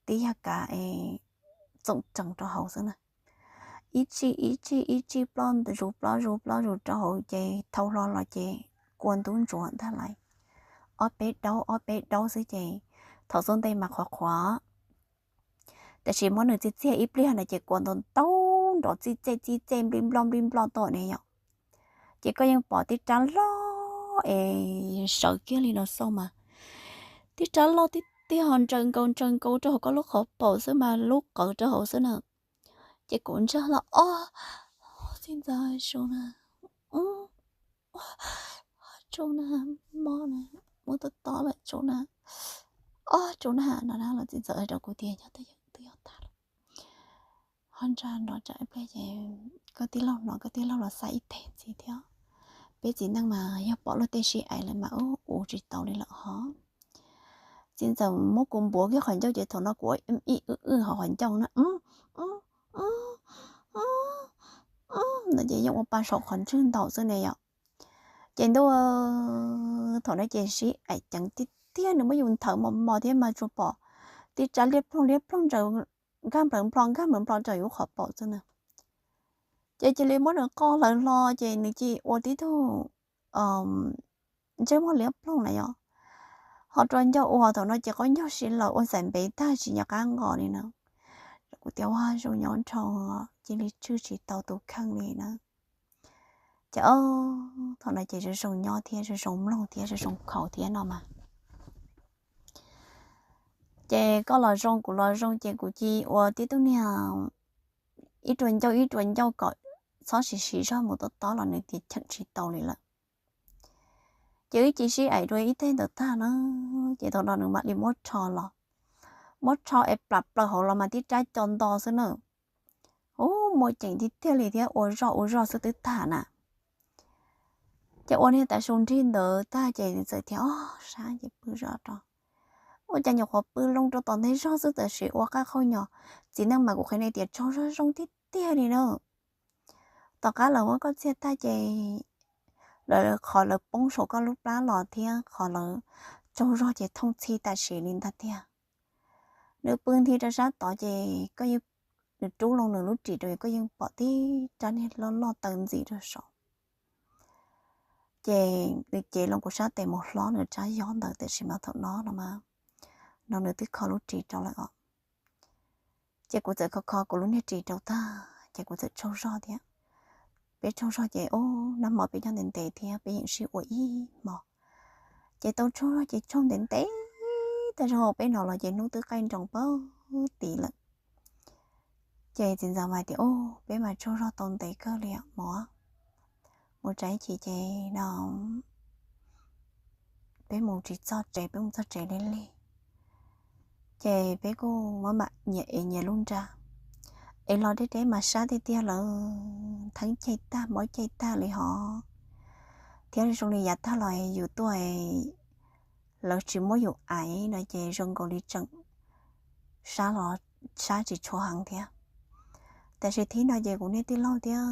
tib yag kav es txoom tsees rau hauv xwb na. Ib tsij ib tsij ib tsij ploj zus ploj zus ploj zus rau hauv ces thau hlo los ces kua ntub ntsuav ntag lauj. Ob peb daub ob peb daub xwb ces thaum xub ntiag mas qhuav qhuav, tab sis muab nws txiag txiag ib pliag no ces kua ntau ntau nrov txij txej txij txej nplij nploj nplij nploj tuaj ne yom. Ces koj yeej pom tib rab loj es sawv kiag li no xauj mas, tib rab loj tiag tiag ho ntsaws nkaus ntsaws nkaus rau hauv koj lub qhov paum xwb mas lub qawv rau hauv xwb na. Ces kuv ntsaj los, Ob, txiv ntxawm, tsuj na, tsuj na, mob na, muab tob tob lawm tsuj na, ob tsuj na no na. Los txiv ntxawm hais rau kuv tias, Nyob twj ywm, twb yog tag lawm. Ho ntsaj nrov tsam ib pliag ces koj tij laug no koj tij laug los xa ib teg ntxiv thiab. Peb txiv neej mas yog pom luag tej sib aim lawm mas ua tsis tau li lawm hov. Txiv ntxawm muab kuv npuav kiag qhov ncauj ces thaum no kuv ua ib wb wb hauv qhov ncauj na, no ces yeej ua pa saum qhov ntswg ntaum xwb ne yom. Ces ntuj, thaum no ces sib aim ceev tiag tiag, nws muab yus nthawv mos mos thiab mas tsuas pom tib rab liab ploog liab ploog ntsaws nkag nplawv nplho nkag nplawv nplho rau yus qhov paum xwb na. Ces cia li muab nws qoj hlawv hlo ces nws cia li ua tib tug ntsej muag liab ploog na yom. Ho rua ncauj ua thaum no ces qaub ncaug si lawm ua xaim npev tag tsis nco qab nqos li na. Kuv tias, Ua zoo nyob nrho, cia li tswj tsis tau tus kheej li na. Ces thaum no ces zoo zoo nyob thiab zoo zoo mloog thiab zoo zoo khaus thiab no mas. Ces koj los zoo kuv los zoo ces kuv cia li ua tib tug niag ib rua ncauj ib rua ncauj kom txhob siv siv zog mus tob tob los nws tias cheem tsis tau li lawm. Ces wb cia li sib aim dua ib teg ntawd tag na, ces thaum no nws mam li muab rho los, muab rho es plam plaws hauv los mas tib rab co nto xwb na. Ub, muaj ceem tiag tiag li thiab ua zoj ua zoj xwb twb tag na. Ces ua niag tav su nrig ntawd tag ces nws txawm tias, Ob sab ces pw zoj rau. Ua cas nyuam qhuav pw loo rau tom ntej zog xwb tab sis ua qab qhaub nyos, txiv neej mas kuv qhia nej tias tsaug zog zoo tiag tiag li na. Tom qab lawv muab koj txiag tag ces qhov lawv poob saum koj lub plab los thiab qhov lawv tsaug zog ces thooj txhij tam sim li ntag tiag. Nws pw nthi rau sab tod ces koj yeej, nws rub loo nws lub ris rau koj yeej pom tib rab niag loj loj taw ntxim rau saud. Ces nws cev loo kuv sab tes mus hlob nws rab yob ntawd tiam sis mas thaum no no mas, no nws twb kho lub ris rau lawm os. Ces kuv txawm kho kho kuv lub niag ris rau tag ces kuv txawm tsaug zog thiab. Peb tsaug zog ces ub nag hmo peb nyob ntev ntev thiab peb yeej sib ua ib hmos. Ces tau tsaug zog ces tsaug ntev ntev, tag zog peb no los ces hnub twb qaij nroos pag tid lawm. Ces txiv ntxawm mas tias ub peb mas tsaug zog tau ntev kawg li mog, mus tsav ib chim ces no peb mus tsis txog tsev, peb mus txog tsev lig lig ces peb kuj muab mam nyias ev nyias lub nra. Es los deb deb mas sab tiag tiag lawm, theeb ceg tag mob ceg tag li hos. Thiab zoo li yav tag los yus tuaj, lawv tsis muab yus aiv no ces zoo nkaus li tseem sab los sab tsis tshua heev thiab. Tam sim thib no ces kuv niag tij laug thiab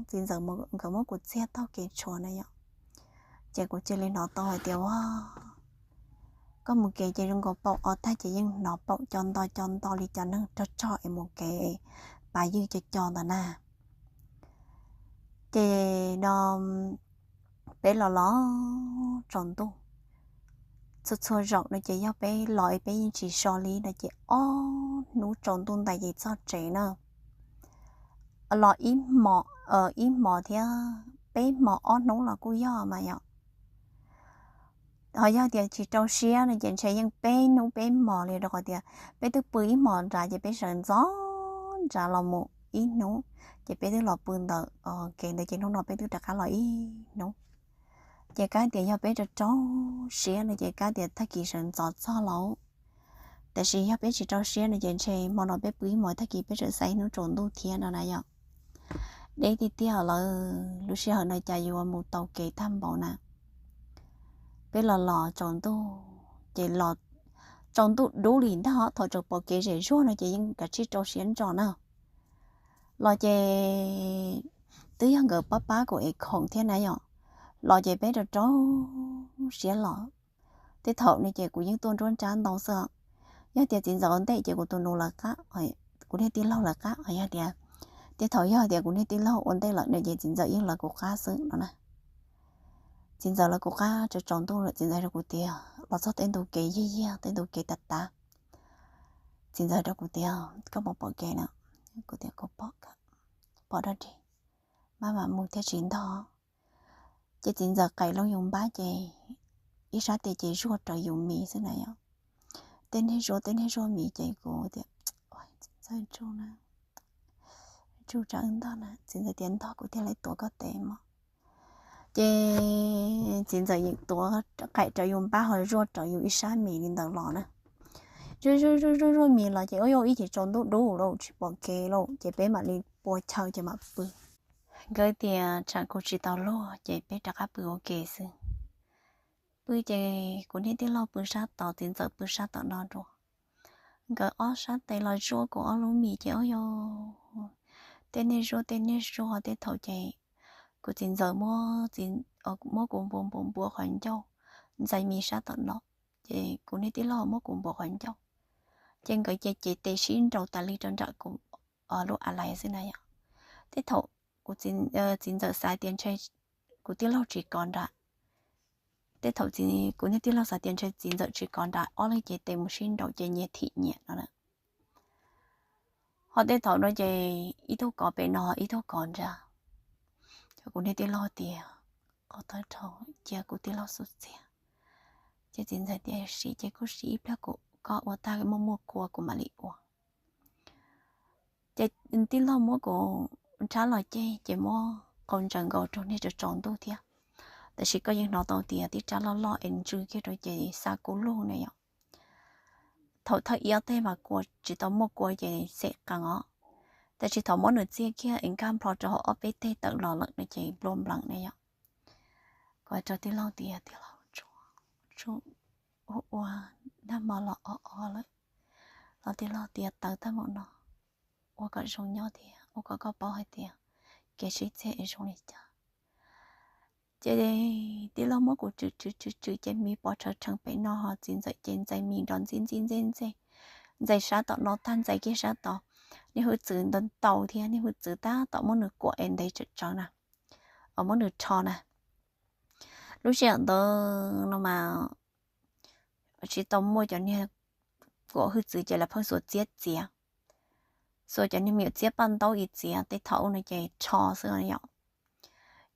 txiv ntxawm nkawd muab kuv txiag taug kev tshuav na yom. Ces kuv cia li hnov tau hais tias ua, koj mus kev ces zoo nkaus paum o tag ces yeej hnov paum co nto co nto li cov neeg rog rog es mus kev pas ywj co co ntawd na. Ces no peb los los tsaus ntuj, txhua txhua zaum no ces yog peb los peb yeej tsis so li no ces ob hnub tsaus ntuj ntais ces txog tsev na. Los ib hmos, ib hmos thiab peb hmos ob hnub los kuj yog mas yom. Ho yog tias tsis rau siab no ces ntshe yeej peb hnub peb hmos li rau qhov tias peb twb pw ib hmos nrad ces peb sawv ntxov nrad los mus ib hnub, ces peb twb los pw ntawm kev ntawd ces hnub no peb twb rov qab los ib hnub. Ces kab tias yog peb rau rau siab no ces kab tias tag kis sawv ntxov txog lauj. Tab sis yog peb tsis rau siab no ces ntshe hmo no peb pw ib hmos tag kis peb tseem xaiv hnub tsaus ntuj thiab no na yom. Deb tiag tiag lawm, lub sij hawm no cas yuav mus tau kev tag npaum na. Peb los los tsaus ntuj ces los tsaus ntuj dub li ntag, thaum tseem pom kev zem zuag no ces yeej kav tsij rau siab ntso na. Los ces twb yog nkawd pab pab kuv ev khoom thiab na yom. Los ces peb rau rau siab los. Tej thaum no ces kuv yeej tuaj nruab nrab ntau xwb. Yog tias txiv ntxawm ua ntej ces kuv tus nus lawv qab, kuv niag tij laug lawv qab, yog tias, tej thaum yog tias kuv niag tij laug ua ntej lawm no ces txiv ntxawm yeej lawv kuv qab xwb no na. Txiv ntxawm lawv kuv qab tsaus tsaus ntuj lawm txiv ntxawm rau kuv tias los txog tej ntu kev yiag yiag tej ntu kev tav tav. Txiv ntxawm rau kuv tias koj puas pom kev na? Kuv tias kuv pom, pom dog dig, maj mam mus thiaj tsis ntog. Ces txiv ntxawm qais loo yus npab ces ib sab tes ces zuaj raws yus mis xwb na yom. Tej niag zuaj tej niag zuaj mis ces kuv tias, txiv ntxawm tsuj na, tsuj tsam wb ntog na, txiv ntxawm tias ntog kuv thiaj li tuav koj tes mog. Ces txiv ntxawm yeej tuav qais raws yus npab ho zuaj raws yus ib sab mis li ntawd los na. Zuaj zuaj zuaj zuaj mis los ces ua ib chim tsaus ntuj dub lawm tsis pom kev lawm ces peb mam li pua chaw ces mam pw. Nkawd tias tsam kuv tsis tau luag ces peb rov qab pw ua ke xwb. Pw ces kuv niag tij laug pw sab tod txiv ntxawm pw sab tom no dua. Nkawd ob sab tes los zuaj kuv ob lub mis ces ua tej niag zuaj tej niag zuaj tej thaum ces kuv txiv ntxawm muab kuv npuav npuav npuav qhov ncauj ntxais mis sab tom no, ces kuv niag tij laug muab kuv npuav qhov ncauj. Ces nkawd ces cev tes sib nraus tas li rau nram kuv lub a lais xwb na yom. Tej thaum txiv ntxawm xav tias ntshe kuv tij laug tsis kov nrad. Tej thaum kuv niag tij laug xav tias ntshe txiv ntxawm tsis kov nrad ob leeg ces tes mus sib nraus ces nyias thim nyias no na. Ho tej thaum no ces ib tug kov pem no ib tug kov nrad. Ces kuv niag tij laug tias qhov tag dhau cia kuv tij laug xub txias. Ces txiv ntxawm tias sim ces kuj sim ib pliag kuv koj ua tag muaj muaj kua kuv mam li ua. Ces tij laug muab kuv nrhab los ces ces muab qau ntsaws nkaus rau niag tsaus tsaus ntuj thiab. Tab sis koj yeej hnov tau tias tib rab loj loj es ntsw kiag rau ces xa kub lug na yom. Thaum thawj ib ob teg mas kua tsis tau muaj kua ces xem qees os. Tab sis thaum muab nws txiaj kiag es nkag nplho rau hauv ob peb teg tawm los lawm no ces nplua nplees na yom. Kuv hais rau tij laug tias tij laug, tsuj, ua ua nag hmo los o o lawm los tij laug tias tawv tag npaum no, ua kom zoo nyob thiab ua kom koj paub hais tias kev sib txiag es zoo li cas. Ces tij laug muab kuv tswm tswm tswm tswm ces mis pov rhawv rhees pem no, ho txiv ntxawm ces ntxais mis nrov ntxij ntxij ntxej ntxej, ntxais sab tom no tag ntxais kiag sab tod. Niag hwj txwv ntau ntau thiab, niag hwj txwv tab tom muab nws kuam es ntev tsawv tsawv na, muab nws rho na. Lub sij hawm ntawd no mas tsis tau muaj cov niag kuam hwj txwv ces lawv pheej xuas txiab txiav, xuas cov niag me nyuam txiab paj ntaub ib txiav tej thaum ub no ces rho xwb yom.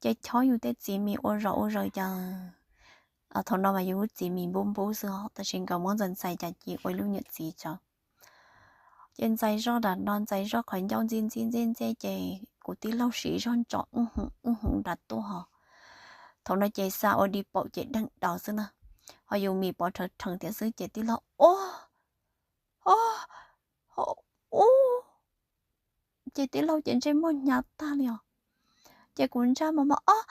Ces chob yus tej txiv mis ua zom ua zaws cas, thaum no mas yus lub txiv mis npub npub xwb os, tab sis nkawd muab ntxais ntxais cas ci ua ib lub nyuam txiv tsawv. Ces ntxais zoj nram no ntxais zoj qhov ncauj ntxij ntxij ntxej ntxej ces kuv tij laug siv zog ntso wb hwv wb hwv nram tuaj ho. Thaum no ces xa ua di paum ces deeg daus xwb na, ho yus mis pov rhawv rhees thiab xwb ces tij laug ua, ua, ua, ces tij laug ces ntsej muag hnyav tag li os. Ces kuv ntsaj mos mos ob,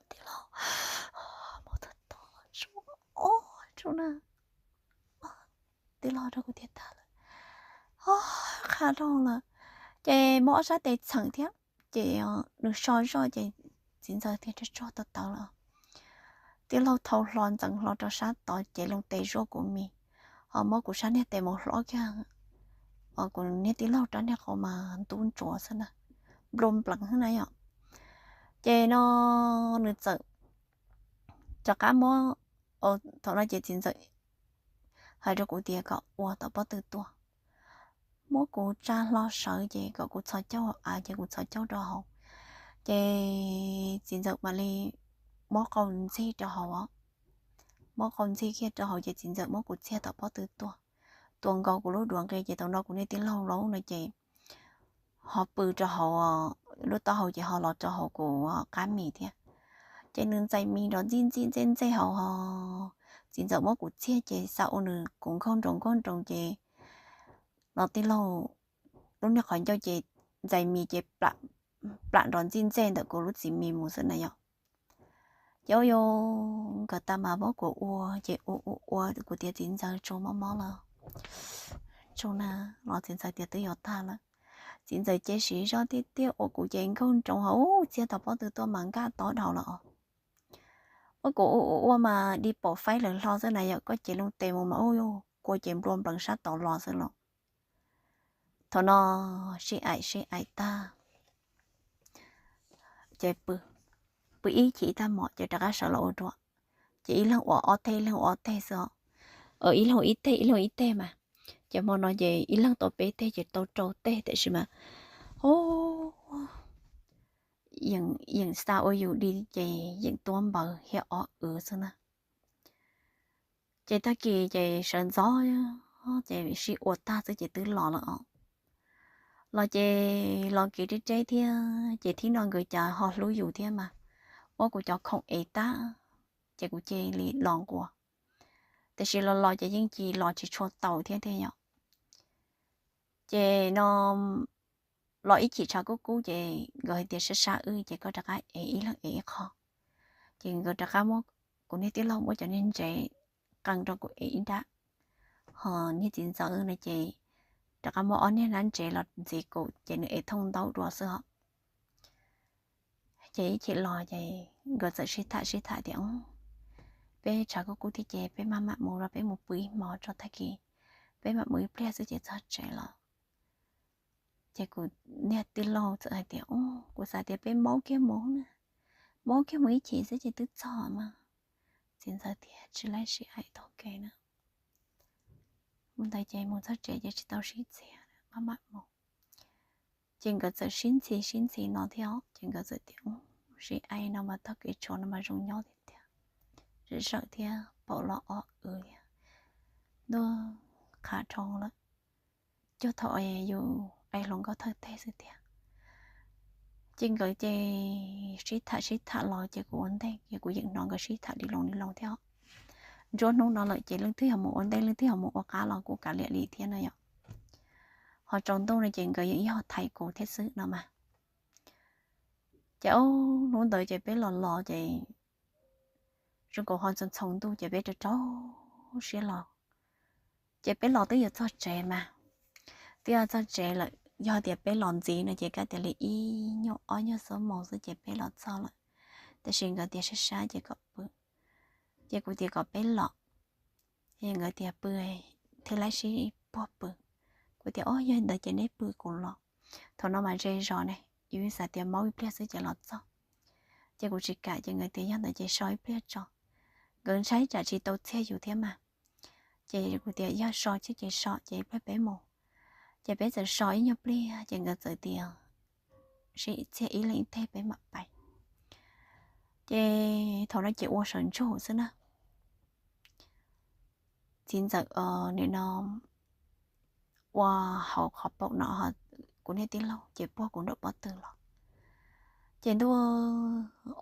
tij laug, mus tag tog, tij laug rau kuv tiag tag lawm, qha rau lawm. Ces muab ob sab tes txheem thiab, ces nws so zoj ces txiv ntxawm thiaj tso tso tawv tawv lawm. Tij laug thau hlo ntxeev hlo rau sab tod ces loo tes zuaj kuv mis, ho muab kuv sab niag tes mus hlob kiag kuv niag tij laug rab niag qau mas ntub ntsuav xwb na, nplua nplees xwb na yom. Ces no nws txawm rov qab muab, thaum no ces txiv ntxawm hais rau kuv tias kom ua tom pob tw tuaj, muab kuv tsa hlo sawv ces kom kuv txhos caug hauv av ces kuv txhos caug rau hauv. Ces txiv ntxawm mam li muab qau ntxig rau hauv, muab qau ntxig kiag rau hauv ces txiv ntxawm muab kuv txiag tom pob tw tuaj, tuav nkaus kuv lub duav nqi ces thaum no kuv niag tij laug laub no ces ho pw rau hauv, lub taub hau ces ho los rau hauv kuv qab mis thiab. Ces nws ntxais mis nrov ntxij ntxij ntxej ntxej hauv ho, txiv ntxawm muab kuv txiag ces xa ua nws kuv nkaug nroos nkaug nroos ces no tij laug lub niag qhov ncauj ces ntxais mis ces plam nrov ntxij ntxej ntawm kuv lub txiv mis mus xwb na yom. Ces ua yus nkawd tas mas muab kuv ua ces ua ua ua kuv tias txiv ntxawm tsaus mob mob lawm, tsaus na, los txiv ntxawm tias twb yuav tag lawm. Txiv ntxawm ces siv zog tiag tiag ua kuv ces nkaug nroos hauv txiag tom pob tw tuaj mas nkaj tob dhau lawm os. Ua kuv ua ua ua mas di paum faib lawm hlo xwb na yom, koj ces loo tes mus mas ua yus kua ces nplua nplees sab tod los xwb los. Thaum no sib aim sib aim tag ces pw ib chim tag mom ces rov qab sawv los ua dua, ces ib leeg ua ob teg ib leeg ua ob teg xwb os. Ib leeg ib teg ib leeg ib teg mas, ces hmo no ces ib leeg tau peb teg ces tau rau teg tiam sis mas yeem xa ua yus di ces yeem tuab npaws thiab ob w xwb na. Ces tag kis ces sawv ntxov ces sib ua tag xwb ces twb los lawm os. Los ces los kev reb reb thiab ces thib no nkawd cas ho hlub yus thiab mas, muab kuv cov khoom ev tag ces kuv cia li los nquas. Tiam sis los los ces yeej cia los tsis tshua tau thiab tiag yom. Ces no los ib chim tshav kub kub ces nkawd hais tias sab sab wb ces koj rov qab ev ib leeg ev ib qho. Ces nkawd rov qab muab, kuv niag tij laug muab cov niag ntsev qee rau kuv ev ib nrab, ho niag txiv ntxawm no ces rov qab muab ob niag nab ntsev los ntxiv kuv ces nws ev thooj ntaub dua xwb os. Ces ib chim los ces nkawd txawm sib tham sib tham tias, peb tshav kub kub thiab ces peb maj mam mus los peb mus pw ib hmo tso tag kis, peb mam mus ib pliag xwb ces txog tsev lawm. Ces kuv niag tij laug txawm hais tias, kuv xav tias peb maub kiag mus na, maub kiag mus ib chim xwb ces twb txog mas. Txiv ntxawm tias tsis laib sib aim taug kev na. Mus ntawd ces mus txog tsev ces tsis tau sib txiav, maj mam mus. Ces nkawd txawm sib ntxhi sib ntxhi no thiab ces nkawd txawm tias, sib aim no mas taug kev tshuav no mas zoo nyob tiag tiag, zawm thiab paum los ob w thiab, ntuj qhav dhau lawm, cuag thaum yus aim hluas nkauj thawj teg xwb tiag. Ces nkawd ces sib tham sib tham los ces kuv ua ntej ces kuv yeej hnov nkawd sib tham di loo di loo thiab. Nruab hnub no lawm ces leej twg yog mus ua ntej leej twg yog mus ua qab los kuj kav liam li thiab no yom. Ho tsaus ntuj no ces nkawd yeej yog thaiv kuv thiab xwb no mas. Ces hnub ntawd ces peb los los ces zoo nkaus ho txoos txoos ntuj ces peb rau rau siab los. Ces peb los twb yuav txog tsev mas, twb yuav txog tsev lawm, yog tias peb los ntxiv no ces kav tias li ib nyuag ob nyuag xuab moos xwb ces peb los txog lawm. Tab sis nkawd tias sab sab ces kom pw, ces kuv tias kom peb los, ces nkawd tias pw thiab, lawv sib puag pw. Kuv tias, Ob, yog ntawd ces neb pw kuv los. Thaum no mas ze zos ne, yus xav tias maub ib pliag xwb ces los txog. Ces kuv tsis kam, ces nkawd tias yog ntawd ces so ib pliag tso, nkawd ntshai tsam tsis tau txiag yus thiab mas. Ces kuv tias yog so ces so, ces ib pliag peb mus. Ces peb txawm so ib nyuag pliag ces nkawd txawm tias sib txiag ib leeg ib teg peb mam pais. Ces thaum no ces ua sawv ntsug xwb na. Txiv ntxawm nim no ua hauv qhov paum no, kuv niag tij laug ces puag kuv nraum pob tw los. Ces ntuj,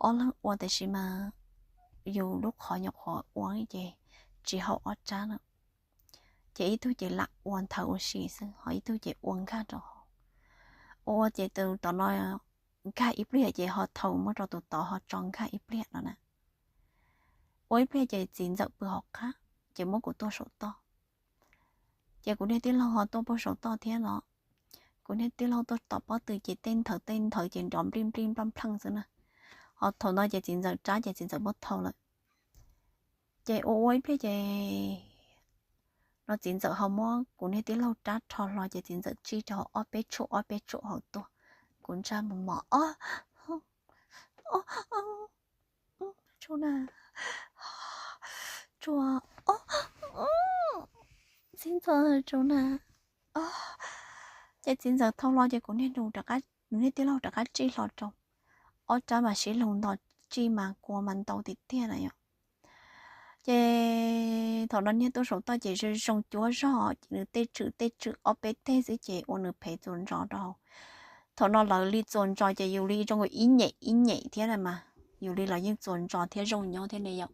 ob leeg ua tab sis mas yus lub qhov nyuam qhuav ua ces tsis haum ob rab na. Ces ib tug ces lam ua nthawv ua si xwb, ho ib tug ces ua nkag rau hauv. Ua ua ces tus tod no nkag ib pliag ces ho thau muab rau tus tod ho tso nkag ib pliag no na. Ua ib pliag ces txiv ntxawm pw hauv qab, ces muab kuv tuaj saum toj. Ces kuv niag tij laug ho tuaj puag saum toj thiab no. Kuv niag tij laug tuaj tom pob tw ces tej nthawv tej nthawv ces nrov nplij nplij nplaj npleej xwb na. Ho thaum no ces txiv ntxawm rab ces txiv ntxawm muab thau lawm. Ces ua ua ib pliag ces no txiv ntxawm ho muab kuv niag tij laug rab rho hlo ces txiv ntxawm tsij rau ob peb tshuam ob peb tshuam hauv tuaj. Kuv ntsaj mos mos, o, tsuas na, tsuas, txiv ntxawm tsuas na. Ces txiv ntxawm thau hlo ces kuv niag nus, kuv niag tij laug rov qab tsij hlo rau. Ob rab mas sib laug nto, tsij mas kua mas ntau tiag tiag na yom. Ces thaum no niag tuaj saum toj ces zoo zoo cuab zog ces nws tej tswm tej tswm ob peb teg xwb ces ua nws phev txuas ntsos rau. Thaum no lawv li txuas ntsos ces yus li zoo ib nyem ib nyem thiab na mas, yus li los yeej txuas ntsos thiab zoo nyob thiab ne yom.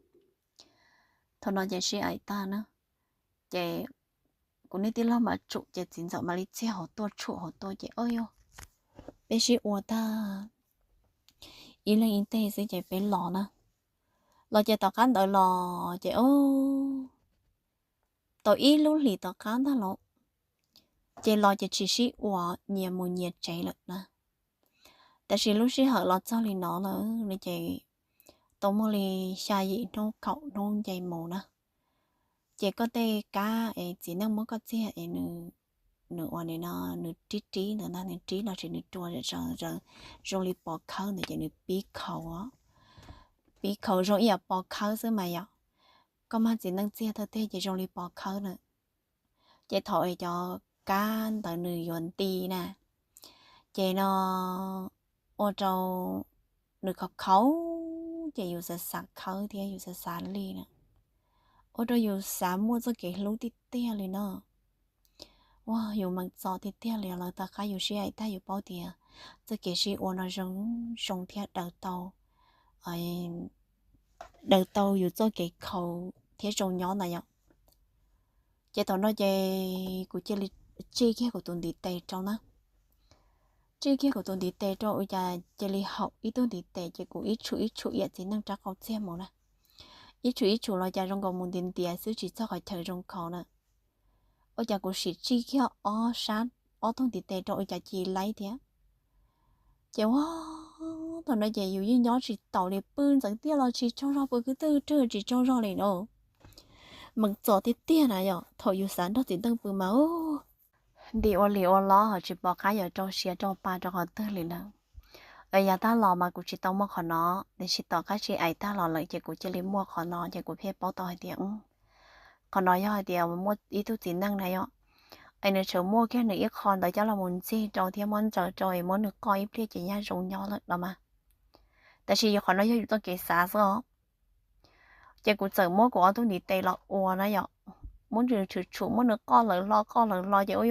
Thaum no ces sib aim tag na, ces kuv niag tij laug mas tsum ces txiv ntxawm mam li txiag hauv tuaj tshuam hauv tuaj ces, o yog, peb sib ua tag ib leeg ib teg xwb ces peb los na. Los ces tom qab ntawd los ces, o, tau ib lub hlis tom qab ntag los, ces los ces tsis sib ua, nyias mus nyias tsev lawm na. Tab sis lub sij hawm los txog li no lawm no ces tau muaj li xya yim hnub kaum hnub nce mus na. Ces koj tej kab es txiv neej muab koj txiag es nws ua li no, nws rib rib ntawd ntag, nws rib los sis nws rua zoo li pos khawb ntawd ces nws pib khaus, pib khaus zoo ib yam pos khawb xwb mas yom. Koj mag txiv neej txiag thawj teg ces zoo li pos khawb na. Ces thaum cov kab ntawd nws yuav nti na, ces no ua rau nws khaus khaus, ces yus xav xav khawb thiab yus xav xav li na, ua rau yus xav muaj txoj kev hlub tiag tiag li no. Ua yus meem txom tiag tiag li, lawv tom qab yus sib aim tag yus paub tias txoj kev sib ua no zoo, zoo thiab daws tau, daws tau yus txoj kev khaus thiab zoo nyob ntag yom. Ces thaum no ces kuv cia li tsij kiag kuv tus ntiv tes rau na. Tsij kiag kuv tus ntiv tes rau ua cas cia li haum ib tug ntiv tes ces kuv ib tshum ib tshum iam txiv neej rab qau txiag mus na. Ib tshum ib tshum los cas zoo nkaus mus ntiav ntiav xwb tsis txog qhov chaw zoo khaus na. Ua cas kuv sim tsij kiag ob sab, ob tug ntiv tes rau ua cas cia li laib thiab. Ces ua thaum no ces yus yeej nyob tsis taus li, pw ntxeev tiaj los tsis tsaug zog, pw kwv twg tsaug tsis tsaug zog li na. Meem txom tiag tiag na yom, thaum yus xav nrog txiv neej pw mas nti ua li ua lo ho tsis pom qab yuav rau siav rau pa rau qhov twg li lawm. Yav tag los mas kuv tsis tau muaj qhov no, tiam sis tom qab sib aim tag los lawm ces kuv cia li muaj qhov no ces kuv thiaj paub tau hais tias qhov no yog hais tias muaj ib tug txiv neej na yom, es nws tseem muaj kiag nws ib qho ntawd coj los mus ntxig rau thiab muab ntsaws rau es muab nws qoj ib pliag ces nyaj zoo nyob lawm los mas. Tab sis yog qhov no yog yus txoj kev xav xwb os. Ces kuv txawm muab kuv ob tug ntiv tes los ua na yom, muab nws tshum tshum muab nws qoj lawv hlo qoj lawv hlo ces ua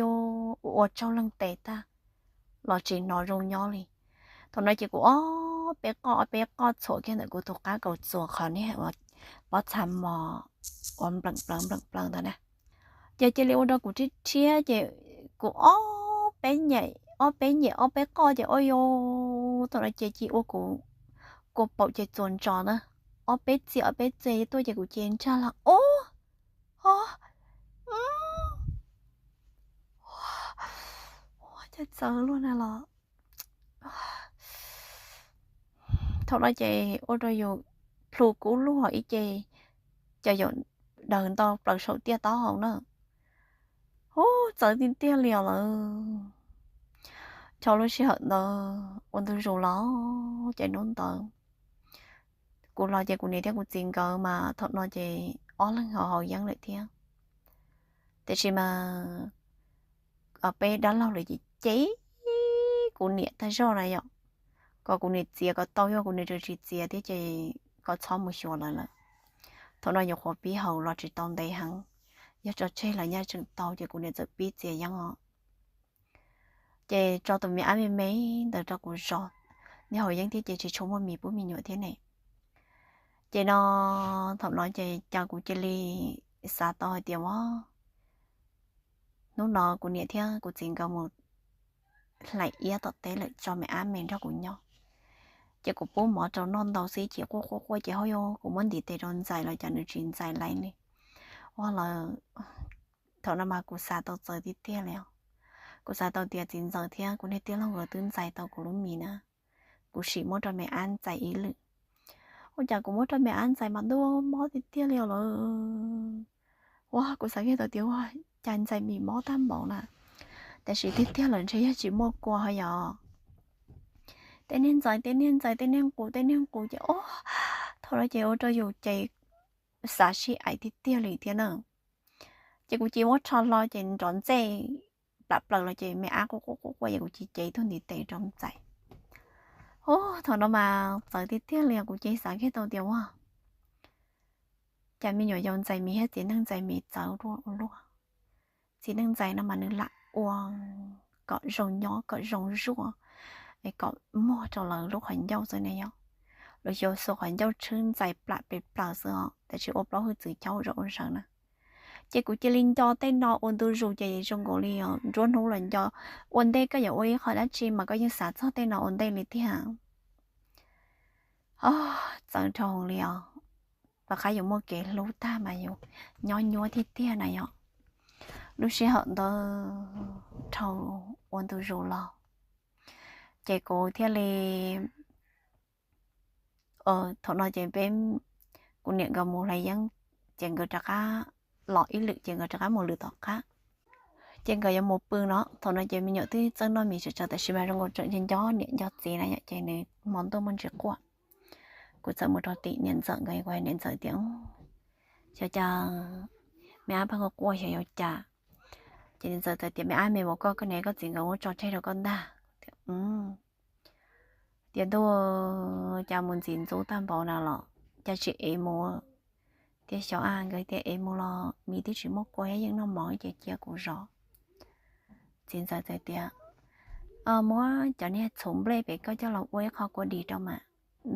ua tsaug leeg tes tag los tsis hnov zoo nyob li. Thaum no ces kuv ob peb qoj ob peb qoj txhuam kiag ntawm kuv tus qab kaus txuas qhov niag pob txha mos uas npleem plaws npleem plaws ntawd na. Ces cia li ua rau kuv rhiab rhiab ces kuv ob peb nyem ob peb nyem ob peb qoj ces ua thaum no ces cia ua kuv kua paum ces txuas ntsos na, ob peb txia ob peb txia tuaj ces kuv ces ntsaj los ub o, ua cas txawv luaj na los. Thaum no ces ua rau yus plhu kub lug ib ce, cov yaum daws nto plaws saum tiaj taub hau na. Ub, txawv tiag tiag li os lawm. Thaum lub sij hawm ntawd ua ntu zus los ces hnub ntawd kuv los ces kuv niam thiab kuv txiv nkawd mas thaum no ces ob leeg ho haus yeeb lawm thiab. Tiam sis mas peb dab laug lawm ces cem kuv niam tag zog na yom, kom kuv niam txiav kom tau, yog kuv niam tseem tsis txiav thiab ces kom txhob mus xyuas lawv lawm. Thaum no nyuam qhuav pib haus los tsis tau ntev heev, yog tso tseg lawv nyaj tseem tau ces kuv niam txawm pib txiav yeeb os. Ces tso tus me ab me me ntawd rau kuv zov, nws haus yeeb thiab ces tsis tshua muaj mis pub me nyuam thiab ne. Ces no thaum no ces cas kuv cia li xav tau hais tias ua hnub no kuv niam thiab kuv txiv nkawd mus hlais iab tom teb lawm, tso me ab me nrog kuv nyob. Ces kuv pub mov rau noj ntau xwb, chim quaj quaj quaj ces ho yog kuv muab ntiv tes rau ntxais los cas nws tsis ntxais li. Ua lawm, thaum no mas kuv xav tau txawv tiag tiag li os. Kuv xav tau tias txiv ntxawm thiab kuv niag tij laug nkawd twb ntxais tau kuv lub mis na, kuv sim muab rau me ab ntxais ib lwm. Ua cas kuv muab rau me ab ntxais mas ntuj mob tiag tiag li os lawm. Ua kuv xav kiag tau tias ua cas ntxais mis mob tag npaum na, tiam sis tiag tiag lawm ntshe yog tsis muaj kua ho yog. Tej niag ntxais, tej niag ntxais, tej niag nqus, tej niag nqus ces o, thaum no ces ua rau yus ces xav sib aim tiag tiag li thiab na. Ces kuv cia muab rho hlo ces nrov ntxej plam plaws los ces me ab quaj quaj quaj quaj ces kuv cia cev ib tug ntiv tes rau ntxais. Ub, thaum no mas txawv tiag tiag li, kuv cia xav kiag tau tias ua cas me nyuam yaus ntxais mis thiab txiv neej ntxais mis txawv ua luaj. Txiv neej ntxais no mas nws lam ua kom zoo nyob kom zoo zuaj, kom muag rau lawv lub qhov ncauj xwb ne yom. Lawv xyaum xuas qhov ncauj tshwb ntxais plam pes plaws xwb os, tab sis ua plaub hwj txwv caub zom ua zaws na. Ces kuv cia li nco tej no ua ntu zus ces zoo nkaus li nruab hnub los nco. Ua ntej koj yuav ua ib qho dab tsi mas koj yeej xav txog tej no ua ntej li tiag. Txawv dhau li os. Tom qab yus muaj kev hlub tag mas yus nyob nyuaj tiag tiag na yom. Lub sij hawm ntawd dhau ua ntu zus los ces kuv thiaj li, thaum no ces peb, kuv niam nkawd mus hlais yeeb, ces nkawd rov qab los ib lwm ces nkawd rov qab mus lwm tom qab. Ces nkawd yuav mus pw no, thaum no ces me nyuam twb txawj noj mis tsawv tsawv tab sis mas zoo nkaus tseem nco nco niam nco txiv na yom, ces nws hmo ntuj muaj ntsis quaj. Kuv txawm mus rau tim niam ntxawm nkawd, kuv hais niam ntxawm tias, xyov cas me ab pheej quaj quaj xyov yuav cas. Ces niam ntxawm txawm tias me ab me, ua koj, koj niam koj txiv nkawd muab tso tseg rau koj ntag. Tias ntuj, cas mus ntxim ntxub tag npaum na los cas tsis ev mus. Tias xyov a, nkawd tias ev mus los mis twb tsis muaj kua thiab yeej noj mov ces cia kuv zov. Txiv ntxawm txawm tias muab cov niag txhuv nplej pem koj coj los ua ib qho kua dis rau mam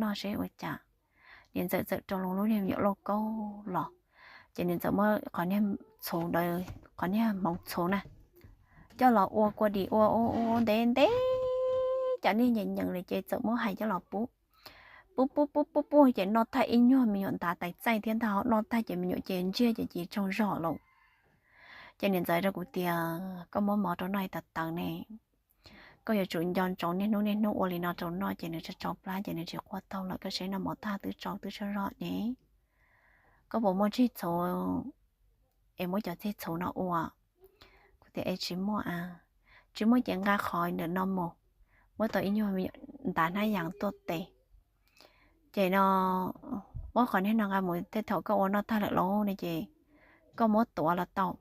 noj seb ua cas. Niam ntxawm txawm rau loo lub niag me nyuam lauj kaub los, ces niam ntxawm muab qhov niag txhuv ntawd, qhov niag hmoov txhuv na, coj los ua kua dis ua ua ntev ntev, cov niag nyeem nyeem li ces txawm muab hais coj los pub. Pub pub pub pub pub ces noj tag ib nyuag me nyuam ntav tais txaij thiab ntag, noj tag ces me nyuam ces ntsiag ces ci tsaug zog lawm. Ces niam ntxawm rau kuv tias koj muab mov rau noj ib tag tawv ne, koj yuav tsum nco ntsoov niaj hnub niaj hnub ua li no rau noj ces nws tsau tsau plab ces nws tsis quaj taug lawm, koj saib noj mov tag twb tsau twb tsaug zog ne. Koj puas muaj txhij txhuv es muab cov txhij txhuv no ua? Kuv tias es tsis muaj a. Tsis muaj ces nqa qhov ntawm no mus, muab tau ib nyuag ntav hnab yas tuaj tes. Ces no muab qhov niag no nqa mus, tej thaum koj ua noj tag lawm lauj ne ces koj muab tuav los tau.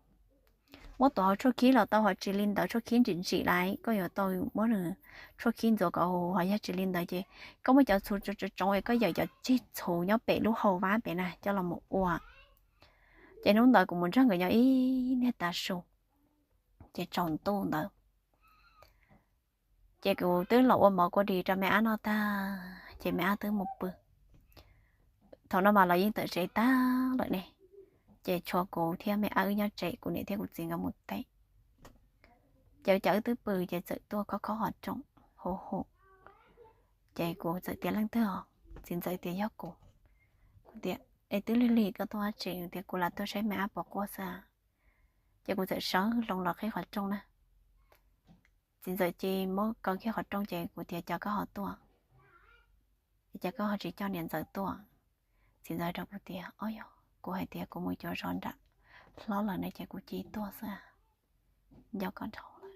Muab tuav hauv tshuaj khib los tau, ho tsis li ntawd tshuaj khib ntsim ntsim lawm koj yuav tau muab nws tshuaj khib ntxuav kom huv huv, ho yog tsis li ntawd ces koj muab cov txhuv tsoov tsoov es koj yawm cov txhij txhuv nyob pem lub hau vab pem na coj los mus ua. Ces hnub ntawd kuv mus nrog nkawd nyob ib niag tav su, ces tsaus ntuj ntawd ces kuv twb los ua mov kua dis rau me ab noj tag ces me ab twb mus pw. Thaum no mas los yeej tawm tsev tag lawm ne, ces tshuav kuv thiab me ab wb nyob tsev, kuv niam thiab kuv txiv nkawd mus teb. Ces ua cas wb twb pw ces txawm tuaj khob khob qhov rooj hu hu. Ces kuv txawm tias leej twg os? Txiv ntxawm tias yog kuv. Kuv tias es twb lig lig koj tuaj dab tsi? Tias kuv lam tuaj saib me ab puas quaj xwb. Ces kuv txawm sawv hlo los qhib qhov rooj na. Txiv ntxawm ces muab kaw kiag qhov rooj ces kuv tias cas koj ho tuaj? Ces koj ho tsis coj niam ntxawm tuaj? Txiv ntxawm rau kuv tias, o yog kuv hais tias kuv mus cuav zos nram hlob lawm ne ces kuv cia li tuaj xwb, nco koj dhau lawm.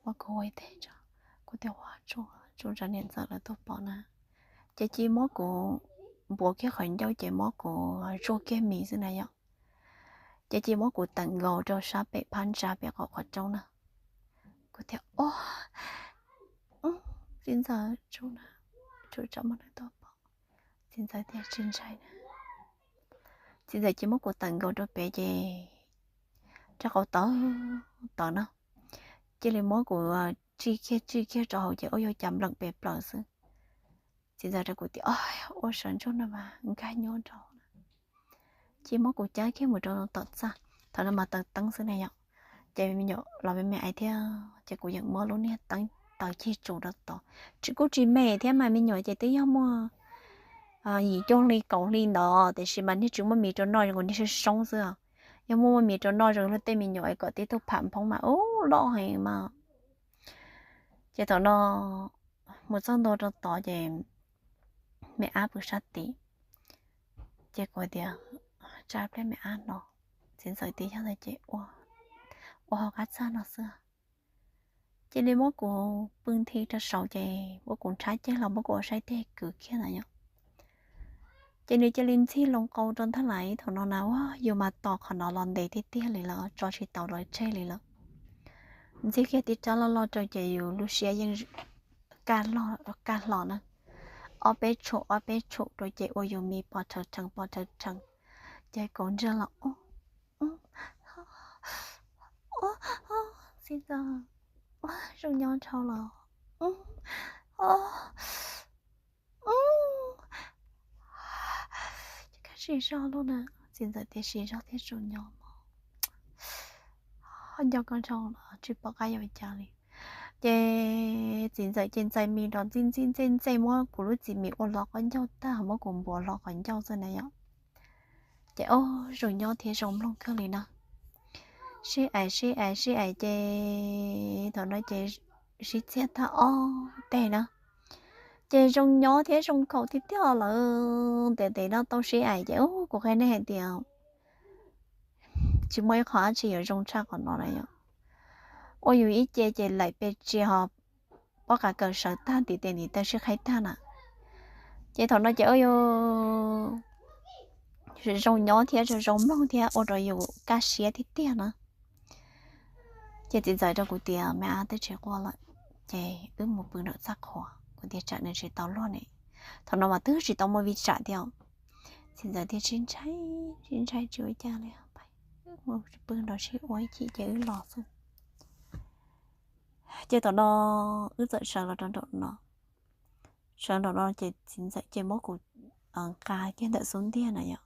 Muab kuv ua ib teg tso, kuv tias ua tsuj tsuj tso niam ntxawm lawv tuaj pom na. Ces cia li muab kuv npuav kiag qhov ncauj ces muab kuv zuaj kiag mis xwb na yom. Ces cia li muab kuv tawm nkaus rau sab pem phab ntsa pem qaum qhov rooj na. Kuv tias, o, txiv ntxawm, tsuj na, tsuj tso muab nws tuaj pom. Txiv ntxawm tias tsis ntshai na. Txiv ntxawm cia li muab kuv tawm nkaus rau pem ces rau qhov tod tod na, cia li muab kuv tsij kiag tsij kiag rau hauv ces ua yog cas npleem pes plaws xwb. Txiv ntxawm rau kuv tias, o, ua sawv ntsuag no mas nkag nyuaj nrau na. Ces muab kuv cab kiag mus rau tom txaj, thaum no mas taws teeb xwb na yom. Ces me nyuam los me me aiv thiab ces kuv yeej muab lub niag teeb taws cig tsus rau tod, tsis kuj tsis me thiab mas me nyuam ces twb yog muaj yim cuaj hli kaum hli ntawd tiam sis mas niag tsis muaj mis rau noj zoo nkaus niag soob soob xwb. Yog muaj muaj mis rau noj zoo luag tej me nyuam es kom tib tug pham nphoob mas ub loj heev mas. Ces thaum no mus txog ntua rau tod ces me ab pw sab tid. Ces kuv tias, tsa pliag me ab no. Txiv ntxawm tias yog ntawd ces ua hauv qab txaj no xwb. Cia li muab kuv pw nthi rau saud ces muab kuv nrhab ceg los muab kuv ua saib tej kwv kiag ntawd yom. Ces nws cia li ntxig loo qau rau ntag lais. Thaum no na ua yus mas tos qhov no los ntev tiag tiag li lawm, tso tsis tau los tseg li lawm. Ntxig kiag tib rab loj loj rau ces yus lub siab yeej kaj hlo na. Ob peb tshum ob peb tshum rau ces ua yus mis pos rhawv rhees pos rhawv rhees. Ces kauv ntsiag los, txiv ntxawm, zoo nyob dhau los, koj siv zog lub na. Txiv ntxawm tias siv zog thiab zoo nyob mog, nco koj dhau los tsis pom qab yuav cas li. Ces txiv ntxawm ces ntxais mis nrov ntxij ntxij ntxej ntxej muab kuv lub txiv mis ua hlo qhov ncauj tag, muab kuv npuav hlo qhov ncauj xwb na yom. Ces o, zoo nyob thiab zoo mloog kawg li na. Sib aim sib aim sib aim ces thaum no ces sib txiag tag ob teg na. Ces zoo nyob thiab zoo khaum tiag tiag lawm. Ntev ntev no tau sib aim ces kuv qhia nej hais tias tsis muaj ib qho dab tsi yuav zoo tshaj qhov no na yom. Ua yus ib ce ces laim pes tsia ho pob qa kaws sawv tag ntiv tes ntiv taw sib qhaib tag na. Ces thaum no ces ua yus zoo nyob thiab zoo zoo mloog thiab ua rau yus kaj siab tiag tiag na. Ces txiv ntxawm rau kuv tias me ab twb tsis quaj lawm, ces wb mus pw nram txaj qhua. Kuv tias tsam nws tsis tau luag ne. Thaum no mas twb tsis tau muaj vij tsam thiab. Txiv ntxawm tias tsis ntshai, tsis ntshai tsis ua cas li, mus pw nrad sib ua ib chim ces wb los xwb. Ces thaum no wb txawm sawv los rau nraum no, sawv nraum no ces txiv ntxawm ces muab kuv nqa kiag ntawm xub ntiag na yom.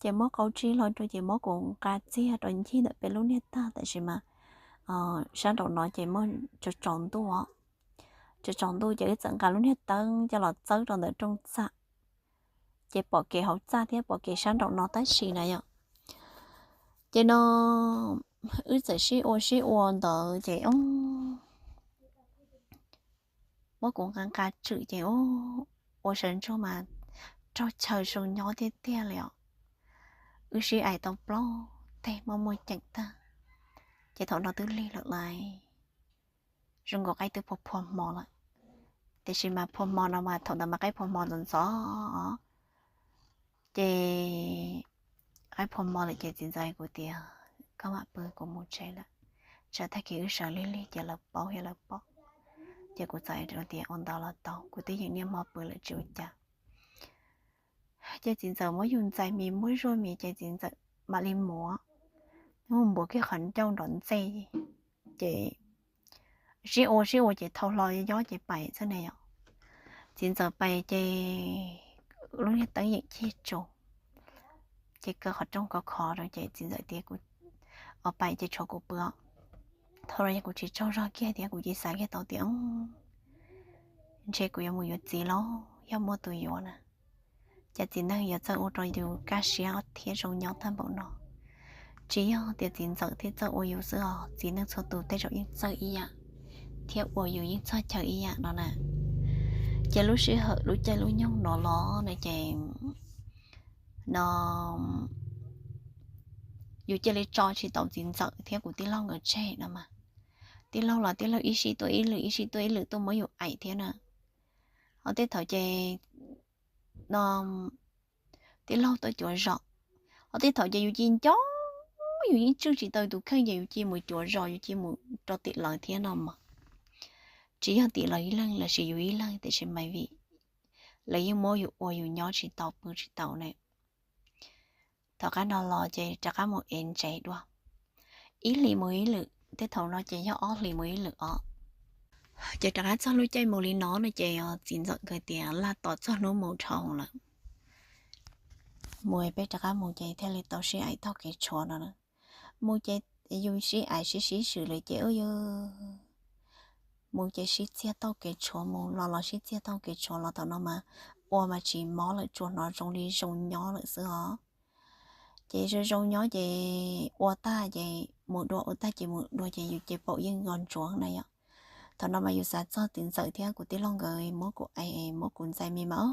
Ces muab qau tsij hlo rau ces muab kuv nqa txiag rau ncig ntawm peb lub niag tag, tab sis mas sab nraum no ces muaj tsaus tsaus ntuj, tsaus tsaus ntuj ces wb txawm nqa lub niag teeb coj los txawb rau ntawm rooj txaj. Ces pom kev hauv txaj thiab pom kev sab nraum no tab sis na yom. Ces no wb txawm sib ua sib ua ntawd ces muab kuv nqa nqa tswm ces ua sawv ntsuag mas raug chaw zoo nyob tiag tiag li os. Wb sib aim tau plaub teg muaj muaj ceem tag, ces thaum no twb lig lawm lauj, zoo nkaus qaib twb phua phua hmo lawm. Tiam sis mas phua hmo no mas thaum ntawd mas qaib phua hmo ntxov ntxov. Ces qaib phua hmo lawm ces txiv ntxawm kuv tias koj mam pw, kuv mus tsev lawm, tsam tag kis wb sawv lig lig ces lawv paub yog lawv pom. Ces kuv txawm tias ua ntawd los tau, kuv twb yeem niaj hmo pw lawm tsis ua cas. Ces txiv ntxawm muab yus ntxais mis muab zuaj mis ces txiv ntxawm mam li mus, mus npuav kiag qhov ncauj nrov ntxej, ces sib ua sib ua ces thau hlo yob ces pais xwb ne yom. Txiv ntxawm pais ces lub niag teeb yeem cig tsus, ces kaw qhov rooj khov khov rau ces txiv ntxawm tias kuv, pais ces tshuav kuv pw. Thaum no yog kuv tsis tsaug zog kiag thiab kuv cia xav kiag tau tias ntshe kuv yuav mus yuav txiv los yog muaj tus yuav na. Cas txiv neej yuav txawj ua rau yus kaj siab thiab zoo nyob tag npaum no. Tsis yog tias txiv ntxawm thiaj txawj ua yus xwb os, txiv neej txhua tus tej zaum yeej txawj ib yam thiab ua yus yeej txog chaw ib yam no na. Ces lub sij hawm lub caij lub nyoog no los no ces no yus cia li tso tsis tau txiv ntxawm thiab kuv tij laug nkawd tseg no mas. Tij laug los tij laug ib sij tuaj ib lwm, ib sij tuaj ib lwm tuaj muab yus aim thiab na. Ho tej thaum ces no tij laug tuaj cuav zos, ho tej thaum ces yus cia nco, yus yeej tswj tsis tau tus kheej ces yus cia mus cuav zos, yus cia mus rau tim lawv thiab no mas. Tsis yog tim lawv ib leeg los sis yus ib leeg, tiam sis mas vim lawv yeej muab yus ua yus nyob tsis tau pw tsis tau ne. Tom qab no los ces rov qab mus ev ntsev dua, ib hlis mus ib lwm, tej thaum no ces yog ob hlis mus ib lwm os. Ces rov qab txog lub caij mus li no no ces txiv ntxawm nkawd tias laj tos txog hnub mus dhau lawm, mus peb rov qab mus ces thiaj li tau sib aim taug kev tshuav no. Mus ces yus sib aim sib sib swm lawm ces ua yus mus ces sib txiag taug kev tshuav, mus los los sib txiag taug kev tshuav los thaum no mas ua mas tsis mob lawm, tsuas hnov zoo li zoo nyob lawm xwb os. Ces zoo zoo nyob ces ua tag ces mus dua, ua tag ces mus dua ces yus ces paum yeej nko ntsuav na yom. Thaum no mas yus xav txog txiv ntxawm thiab kuv tij laug nkawd muab kuv aim, muab kuv ntxais me mas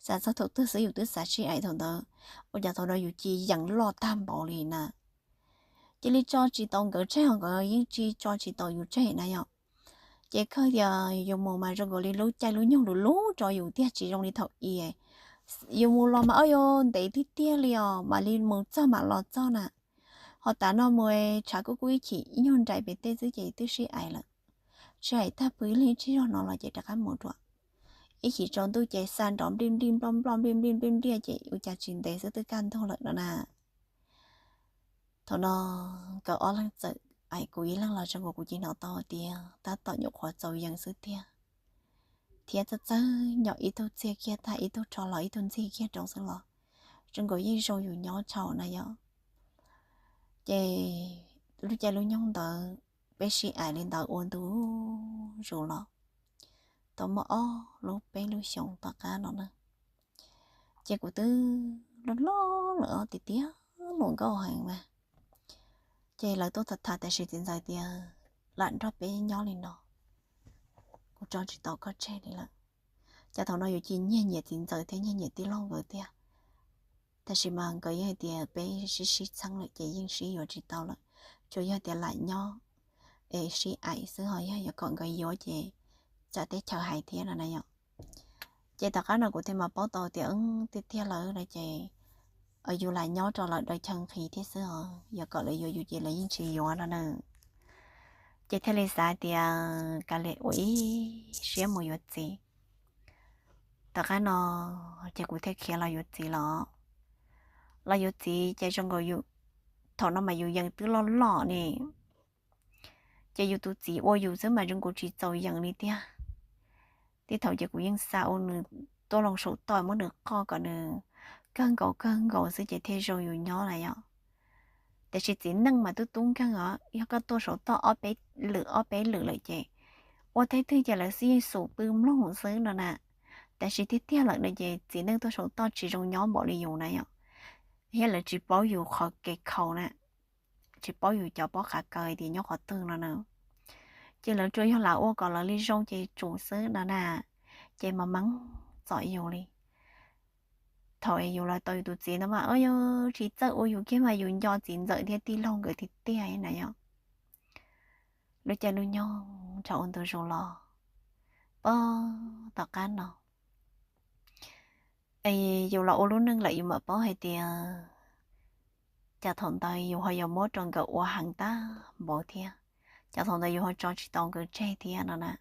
xav txog thaum twg xwb yus twb xav sib aim thaum ntawd. Ua cas thaum no yus cia yees loj tag npaum li na, cia li tso tsis tau nkawd tseg, ho nkawd yeej tsis tso tsis tau yus tseg na yom. Ces kawg tias yus mus mas zoo nkaus li lub caij lub nyoog lus lub rau yus tiag, tsis zoo li thaum i yus mus los mas o yus ntev tiag tiag li os, mam li mus txog mam los txog na. Ho tav no mus tshav kub kub ib chim ib nyuag nraim pem tej xwb ces twb sib aim lawm. Sib aim tag pw ib leeg tsib zog no los ces rov qab mus dua. Ib chim tsaus ntuj ces xa nrov nplij nplij nploj nploj nplij nplij nplij npliaj ces ua cas tsis ntev xwb twb kaj ntug lawm no na. Thaum no nkawd ob leeg txawm aim kuv ib leeg los zoo nkaus kuv cia hnov tau tias tab tom nyuam qhuav txaus yees xwb tiag, thiab txawj txawj nyob ib tug txiag kiag tag ib tug rho los ib tug ntxig kiag rau xwb los zoo nkaus yeej zoo yus nyob tshaj na yom. Ces lub caij lub nyoog ntawd peb sib aim li ntawd ua ntu zus los tau muaj ob lub peb lub xyoos tom qab no na. Ces kuv twb loj loj lawm tiag tiag, luag nkauj heev mas. Ces lawv tuaj tham tham tiam sis txiv ntxawm tias lam nrog peb nyob li no, kuv tso tsis tau koj tseg li lawm. Ces thaum no yus cia nyiag nyiam txiv ntxawm thiab nyiag nyiam tij laug nkawd tiag, tab sis mas nkawd yeej hais tias peb sib sib txheeb lawm ces yeej sib yuav tsis tau lawm. Tsuas yog tias lam nyob es sib aim xwb, ho yog yuav kom nkawd yuav ces tsam teb chaws hais thiab no na yom. Ces tom qab no kuv thiaj mam paub tau tias tiag tiag lawm no ces yus lam nyob rau lawv daws chaw nqhis thiab xwb os, yuav kom lawv yuav yus ces lawv yeej tsis yuav no na. Ces thiaj li xav tias kav liam ua ib siab mus yuav txiv. Tom qab no ces kuv thiaj khiav los yuav txiv los, los yuav txiv ces zoo nkaus yus, thaum no mas yus yees twb loj loj ne, ces yus tus txiv ua yus xwb mas zoo nkaus tsis txaus yees li tiag. Tej thaum ces kuv yeej xa ua nws tuaj loo saum toj muab nws qoj kom nws kawg nkaus kawg nkaus xwb ces thiaj zoo yus nyob na yom. Tiam sis txiv neej mas tub tub nkeeg os, yog koj tuaj saum toj ob peb lwm ob peb lwm lawm ces ua tej twg ces lawv xwb yeej xum pw mloog xwb no na. Tiam sis tiag tiag lawm no ces txiv neej tuaj saum toj tsis zoo nyob npaum li yus na yom. Thiab lawv tsis paub yus qhov kev khaus na, tsis paub yus cov pob qhav kaws tias nyob qhov twg no na. Ces lawv tsuas yog lam ua kom lawv li zoo ces tsum xwb no na, ces mas meej txom yus li. Thaum yus los tau yus tus txiv no mas yus tsis txawj ua yus kiag mas yus nco txiv ntxawm thiab tij laug nkawd tiag tiag na yom. Lub caij lub nyoog nrog ua ntu zus los, pog tom qab no es yus los ua lub neej lawm yus mam paub hais tias cas thaum ntawd yus ho yuav muab rau nkawd ua heev tag npaum thiab, cas thaum ntawd yus ho tso tsis tau nkawd tseg thiab no na.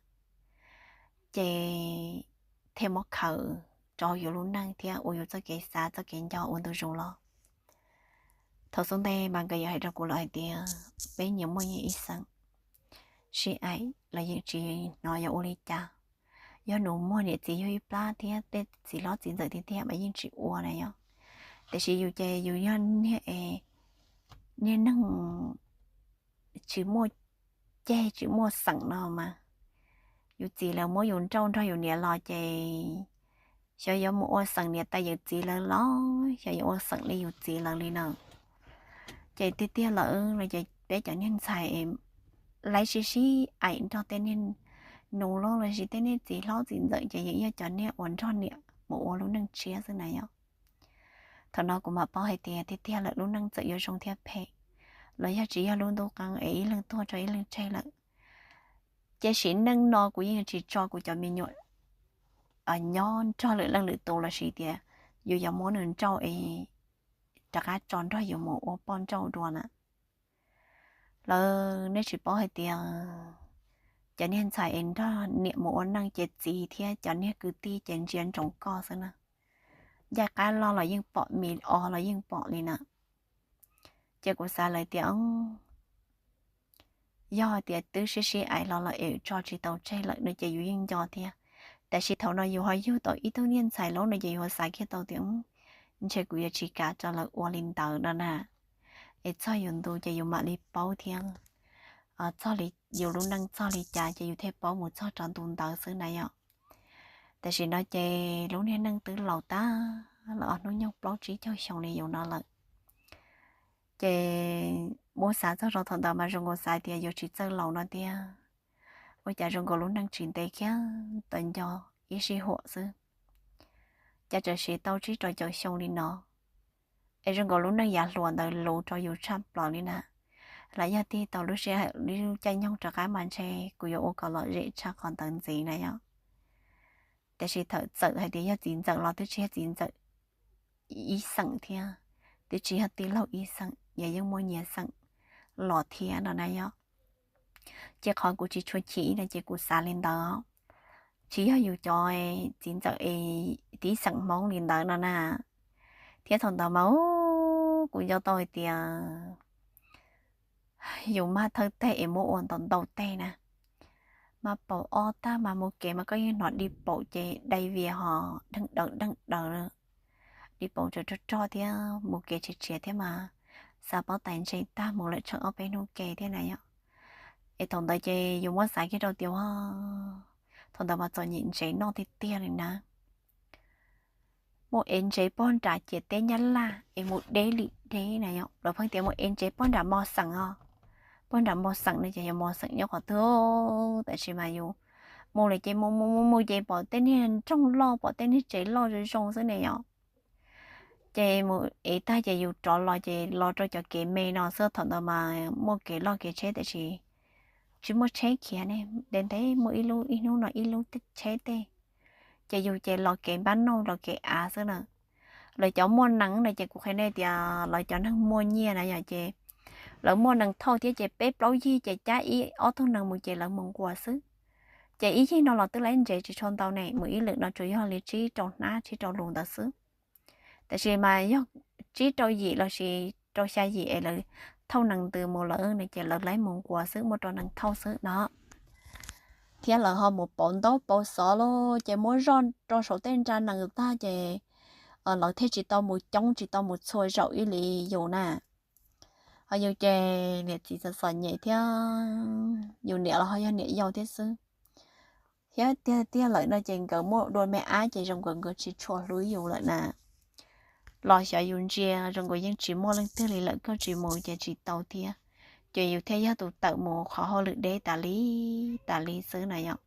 Ces thiaj muab khaws rau yus lub neej thiab ua yus txoj kev xav txoj kev nco ua ntu zus los. Thaum xub ntej mas nkawd yuav hais rau kuv lawm hais tias peb nyias muaj nyias ib xeem, sib aim los yeej tsis hnov yuav ua li cas. Yog nws muaj niam txiv yug ib plab thiab tej txiv hlob txiv ntxawm tiag tiag mas yeej tsis ua na yom. Tiam sis yus ces yus yog niag, niag neeg tsis muaj ceg tsis muaj xeem no mas, yus txiv lawv muab yus nrauj nrog yus niam los ces xyov yuav mus ua xeem niam tais yawm txiv lawv los xyov yuav ua xeem li yus txiv lawv li na. Ces tiag tiag lawm no ces peb cov niag ntxhais laib sib sib aim nrog tej niag nus los lossis tej niag txiv hlob txiv ntxawm ces yeej yog cov niag uas nrog niam mus ua lub neej tshiab xwb na yom. Thaum no kuv mam paub hais tias tiag tiag lawm lub neej txawm yuav zoo thiab phem los yog tsis yog lub ntuj qeeb es ib leeg tuag rau ib leeg tseg lawm, ces sim neej no kuv yeej tsis tso kuv cov me nyuam nyob nrog lwm leej lwm tus lossis tias yus yuav muab nws nrauj es rov qab tso nrog yus mus ua poj nrauj dua na. Lawv nej tsis paub hais tias cov niag ntxhais es nrog niam mus ua neej ces txiv thiab cov niag kwv tij ces ntsia ntsoov koj xwb na. Ncaij qab loj los yeej pom, mis os los yeej pom li na. Ces kuv xav lawm tias yog tias twb sib sib aim los los es tso tsis tau tseg lawm no ces yus yeej nco thiab. Tab sis thaum no yus ho yug tau ib tug niag ntxhais lauj no ces yus ho xav kiag tau tias ntshe kuv yuav tsis kam rau lawv ua li ntawd no na. Es txog yus ntu ces yus mam li paub thiab, txog li yus lub neej txog li cas ces yus thiaj paub mus txog rau ntu ntawd xwb na yom. Tam sim no ces lub niag neej twb laus tag, lawv ob hnub nyoog plaub tsib caug xyoo li yus no lawm. Ces muab xav txog rau thaum ntawd mas zoo nkaus xav tias yuav tsis txawj laus no tiag, ua cas zoo nkaus lub neej tsis ntev kiag tau nco ib sij huam xwb, cas txawm siv tau tsib rau caum xyoo li no. Es zoo nkaus lub neej yav hluas ntawd luv rau yus tshaj plaws li na. Lam yog tig tau lub sij hawm lub caij nyoog rov qab mas ntshe kuv yuav ua kom lom zem tshaj qhov ntawd ntxiv na yom. Tiam sis thaum txawm hais tias yog txiv ntxawm los twb tsis yog txiv ntxawm ib xeem thiab, twb tsis yog tij laug ib xeem, yog yeej muaj nyias xeem los thiab no na yom. Ces qhov kuv tsis tshua chim no ces kuv xav li ntawd, tsis yog yus cov txiv ntxawm es tib xeem Hmoob li ntawd no na. Thiab thaum ntawd mas kuv nco tau hais tias yus mas thawj teg es muab ua ntau ntau teg na, mas paum ob tag mas mus kev mas koj yeej hnov dib paum ces dai vias ho deeg daws deeg daws, dib paum rog rog thiab mus kev tshiav tshiav thiab mas xav pob tais ntse tag mus lawm tsheej ob peb hnub ke thiab na yom. Es thaum ntawd ces yus muab xav kiag rau tias thaum ntawd mas txom nyem ntsev noj tiag tiag li na. Mus ev ntsev pog nram ciam teb Nyab Laj es mus deb li deb na yom, lawv pheej tias mus ev ntsev pog nram mos xeem os. Pog nram mos xeem no ces yog mos xeem nyob qhov twg, tab sis mas yus mus lawm ces mus mus mus mus ces pom tej niag nroog loj pom tej niag tsev loj zoo zoo xwb ne yom. Ces mus ev tag ces yus rov los ces los rau cov kev me no xwb, thaum ntawd mas muaj kev loj kev tsheb tab sis tsis muaj tsheb khiav ne, ntev ntev muaj ib lub ib hnub no ib lub tsheb tej. Ces yus ces los kev npab nauj los kev av xwb na. Lawv cov muaj nees no ces kuv qhia nej tias lawv cov neeg muaj nyiaj na yom, ces lawv muaj nees thauj thiab ces peb plaub yig ces cab ib ob tug nees mus ces lawv mus nquas xwb. Ces ib yig no los twb laib ntsev tsis tshua ntau ne, mus ib lwm no tsuas yog li tsib rau hnab tsib rau lus ntawd xwb. Tab sis mas yog tsib rau yim lossis rau xya yim es lawv thauj nees ntws mus lawm no ces lawv laib mus nquas xwb, muaj rau nees thauj xwb no. Thiab lawv ho mus pauv ntaub pauv xov los ces muab zoj rau saum tej nra nees tag ces lawv thiaj tsis tau mus coob tsis tau mus txhua zaum ib li yus na. Ho yus ces niam txiv txom txom nyem thiab, yus niam los ho yog niam yau thiab xwb. Thiab tiag tiag lawm no ces nkawd muaj dua me ab ces zoo nkaus nkawd tsis tshua hlub yus lawm na. Los xyov yus ntsia zoo nkaus yeej tsis muaj leej twg li lawm, koj tsis mus ces tsis tau thiab. Ces yus thiaj yog tus tawm mus qhov hauj lwm deb tas li tas li xwb na yom.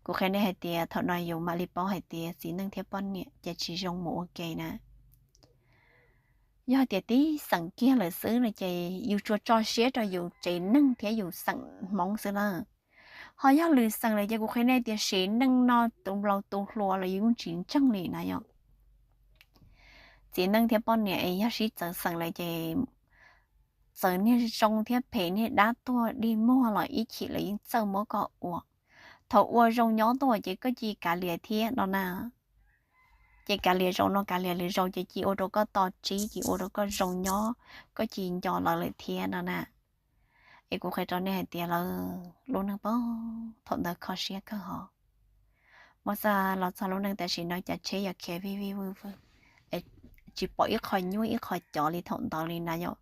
Kuv qhia nej hais tias thaum no yus mam li paub hais tias txiv neej thiab poj niam ces tsis zoo mus ua ke na. Yog tias tib xeem kiag lawm xwb no ces yus tsuas tso siab rau yus tsev neeg thiab yus xeem Hmoob xwb na. Ho yog lwm xeem lawm ces kuv qhia nej tias sim neej no tus laus tus hluas los yus yeej tsis ntseeg li na yom. Txiv neej thiab poj niam es yog sib txawv xeem lawm ces txawm niag zoo thiab phem niag dab tuag dig muag los ib chim lawv yeej txawj muab koj ua. Thaum ua zoo nyob tuaj ces koj cia li kav liam thiab no na. Ces kav liam zaum no kav liam lwm zaus ces cia li ua rau koj to tsib, cia li ua rau koj zoo nyob, koj cia li nco lawv lawm thiab no na. Es kuv qhia rau nej hais tias lawv lub neej pog thaum ntawd kho siab kawg hos. Muab xav los txog lub neej tam sim no cas tsheb yog khiav vij vij vwj vwj, tsis pom ib qho nyuaj ib qho cov li thaum ntawd li na yom.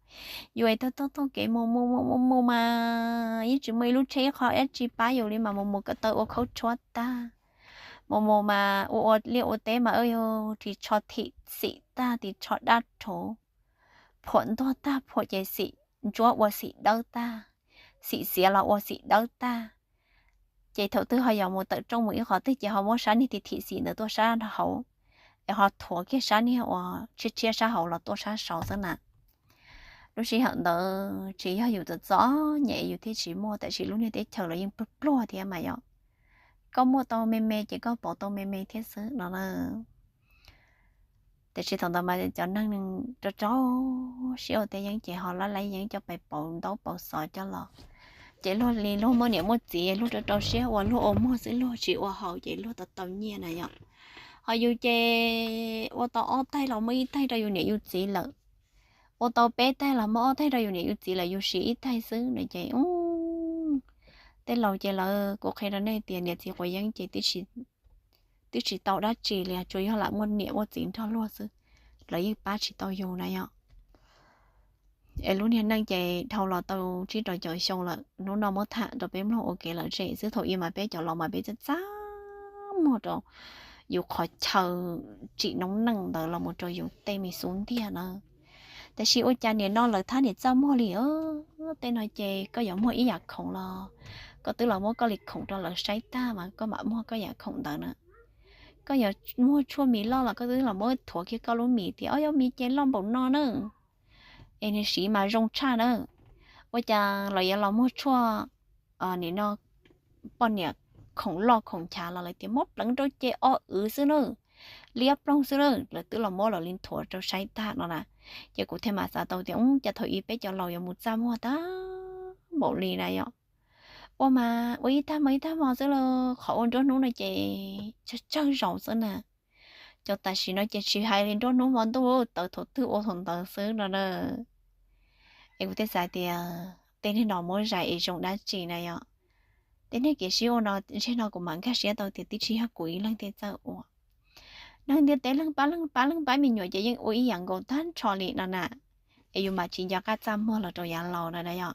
Yus es tuaj tuaj tuaj kev mus mus mus mus mus mas yeej tsis muaj ib lub tsheb ib qho dab tsi pab yus li mas mus mus ko taw ua khaub tshuab tag. Mus mus mas ua ua liaj ua teb mas tis tsho thim xim tag, tis tsho dab rhuv, phuam ntuag tag phuam ces xim ntsuab ua xim dawb tag, xim xiav los ua xim dawb tag. Ces thaum twg ho yuav mus tawm rooj mus ib qhov twg ces ho muab sab niag ti thim xim ntawd tuaj sab hauv, es ho thuav kiag sab niag uas tshiab tshiab sab hauv los tuaj sab saud xwb na. Lub sij hawm ntawd tsis yog yus txom txom nyem yus thiaj tsis muaj, tab sis lub niag teb chaws los yeej pluag pluag thiab mas yom. Koj muaj tau me me ces koj pauv tau me me thiab xwb no na. Tiam sis thaum ntawd mas cov neeg rau rau siab ua teb yeeb ces ho lab lab yeeb coj pais pauv ntaub pauv xov coj los. Ces luag li luag muaj niam muaj txiv luag rau rau siab ua luag ua muag xwb luag tsis ua haus ces luag tau tau nyiaj na yom. Ho yus ces ua tau ob taig los muaj ib taig rau yus niam yus txiv lawm, ua tau peb taig los muaj ob taig rau yus niam yus txiv lawm, yus siv ib taig xwb no ces tej laus ces lawv, kuv qhia rau nej tias niam txiv quav yeeb ces twb tsis tau dab tsi li, tsuas yog lam muaj niam muaj txiv nrog luag xwb, lawv yeej pab tsis tau yus na yom. Es lub niag neej ces dhau los tau tsib rau caum xyoo lawm, hnub no muab tham rau peb mloog ua kev lom zem xwb. Thaum ub mas peb cov laus mas peb txaj txaj muag rau yus qhov chaw tsim noob neej ntawd los mus rau yus tej me xub ntiag na. Tab sis ua cas nim no lawv thab niam txaj muag li. Tej no ces koj yuav muag ib yam khoom los koj twb los muab koj li khoom rau lawv saib tag mas koj mam muag koj yam khoom ntawd na. Koj yuav muag tshuaj mis loj los koj twb los muab thuav kiag koj lub mis tias o yog mis ces loj npaum no na, es nws siv mas zoo tshaj na. Ua cas los yuav los muag tshuaj nim no poj niam khoom loj khoom nchav los lawv tias muab pleev rau ces o wv xwb na, liab ploog xwb na, lawv twb los muab lawv li thuav rau saib tag no na. Ces kuv thiaj mam xav tau tias cas thaum ub peb cov laus yuav mus txaj muag tag npaum li na yom. Ua mas ua ib tag hmo ib tag hmo xwb los qhov ua nruab hnub no ces tsawg tsawg zaus xwb na. Cov tam sim no ces tsis hais li nruab hnub hmo ntuj, tawv thaum twg ua thaum ntawd xwb no na. Es kuv thiaj xav tias tej niag no muab zais es zoo dab tsi na yom. Tej niag kev sib ua no ntshe no kuv mam nkag siab tau tias twb tsis yog kuv ib leeg thiaj txawj ua. Neeg ntiaj teb leej pab leej pab leej pab me nyuam ces yeej ua ib yam nkaus tag nrho li no na. Es yus mam tsis nco qab txaj muag los rau yav laus no na yom.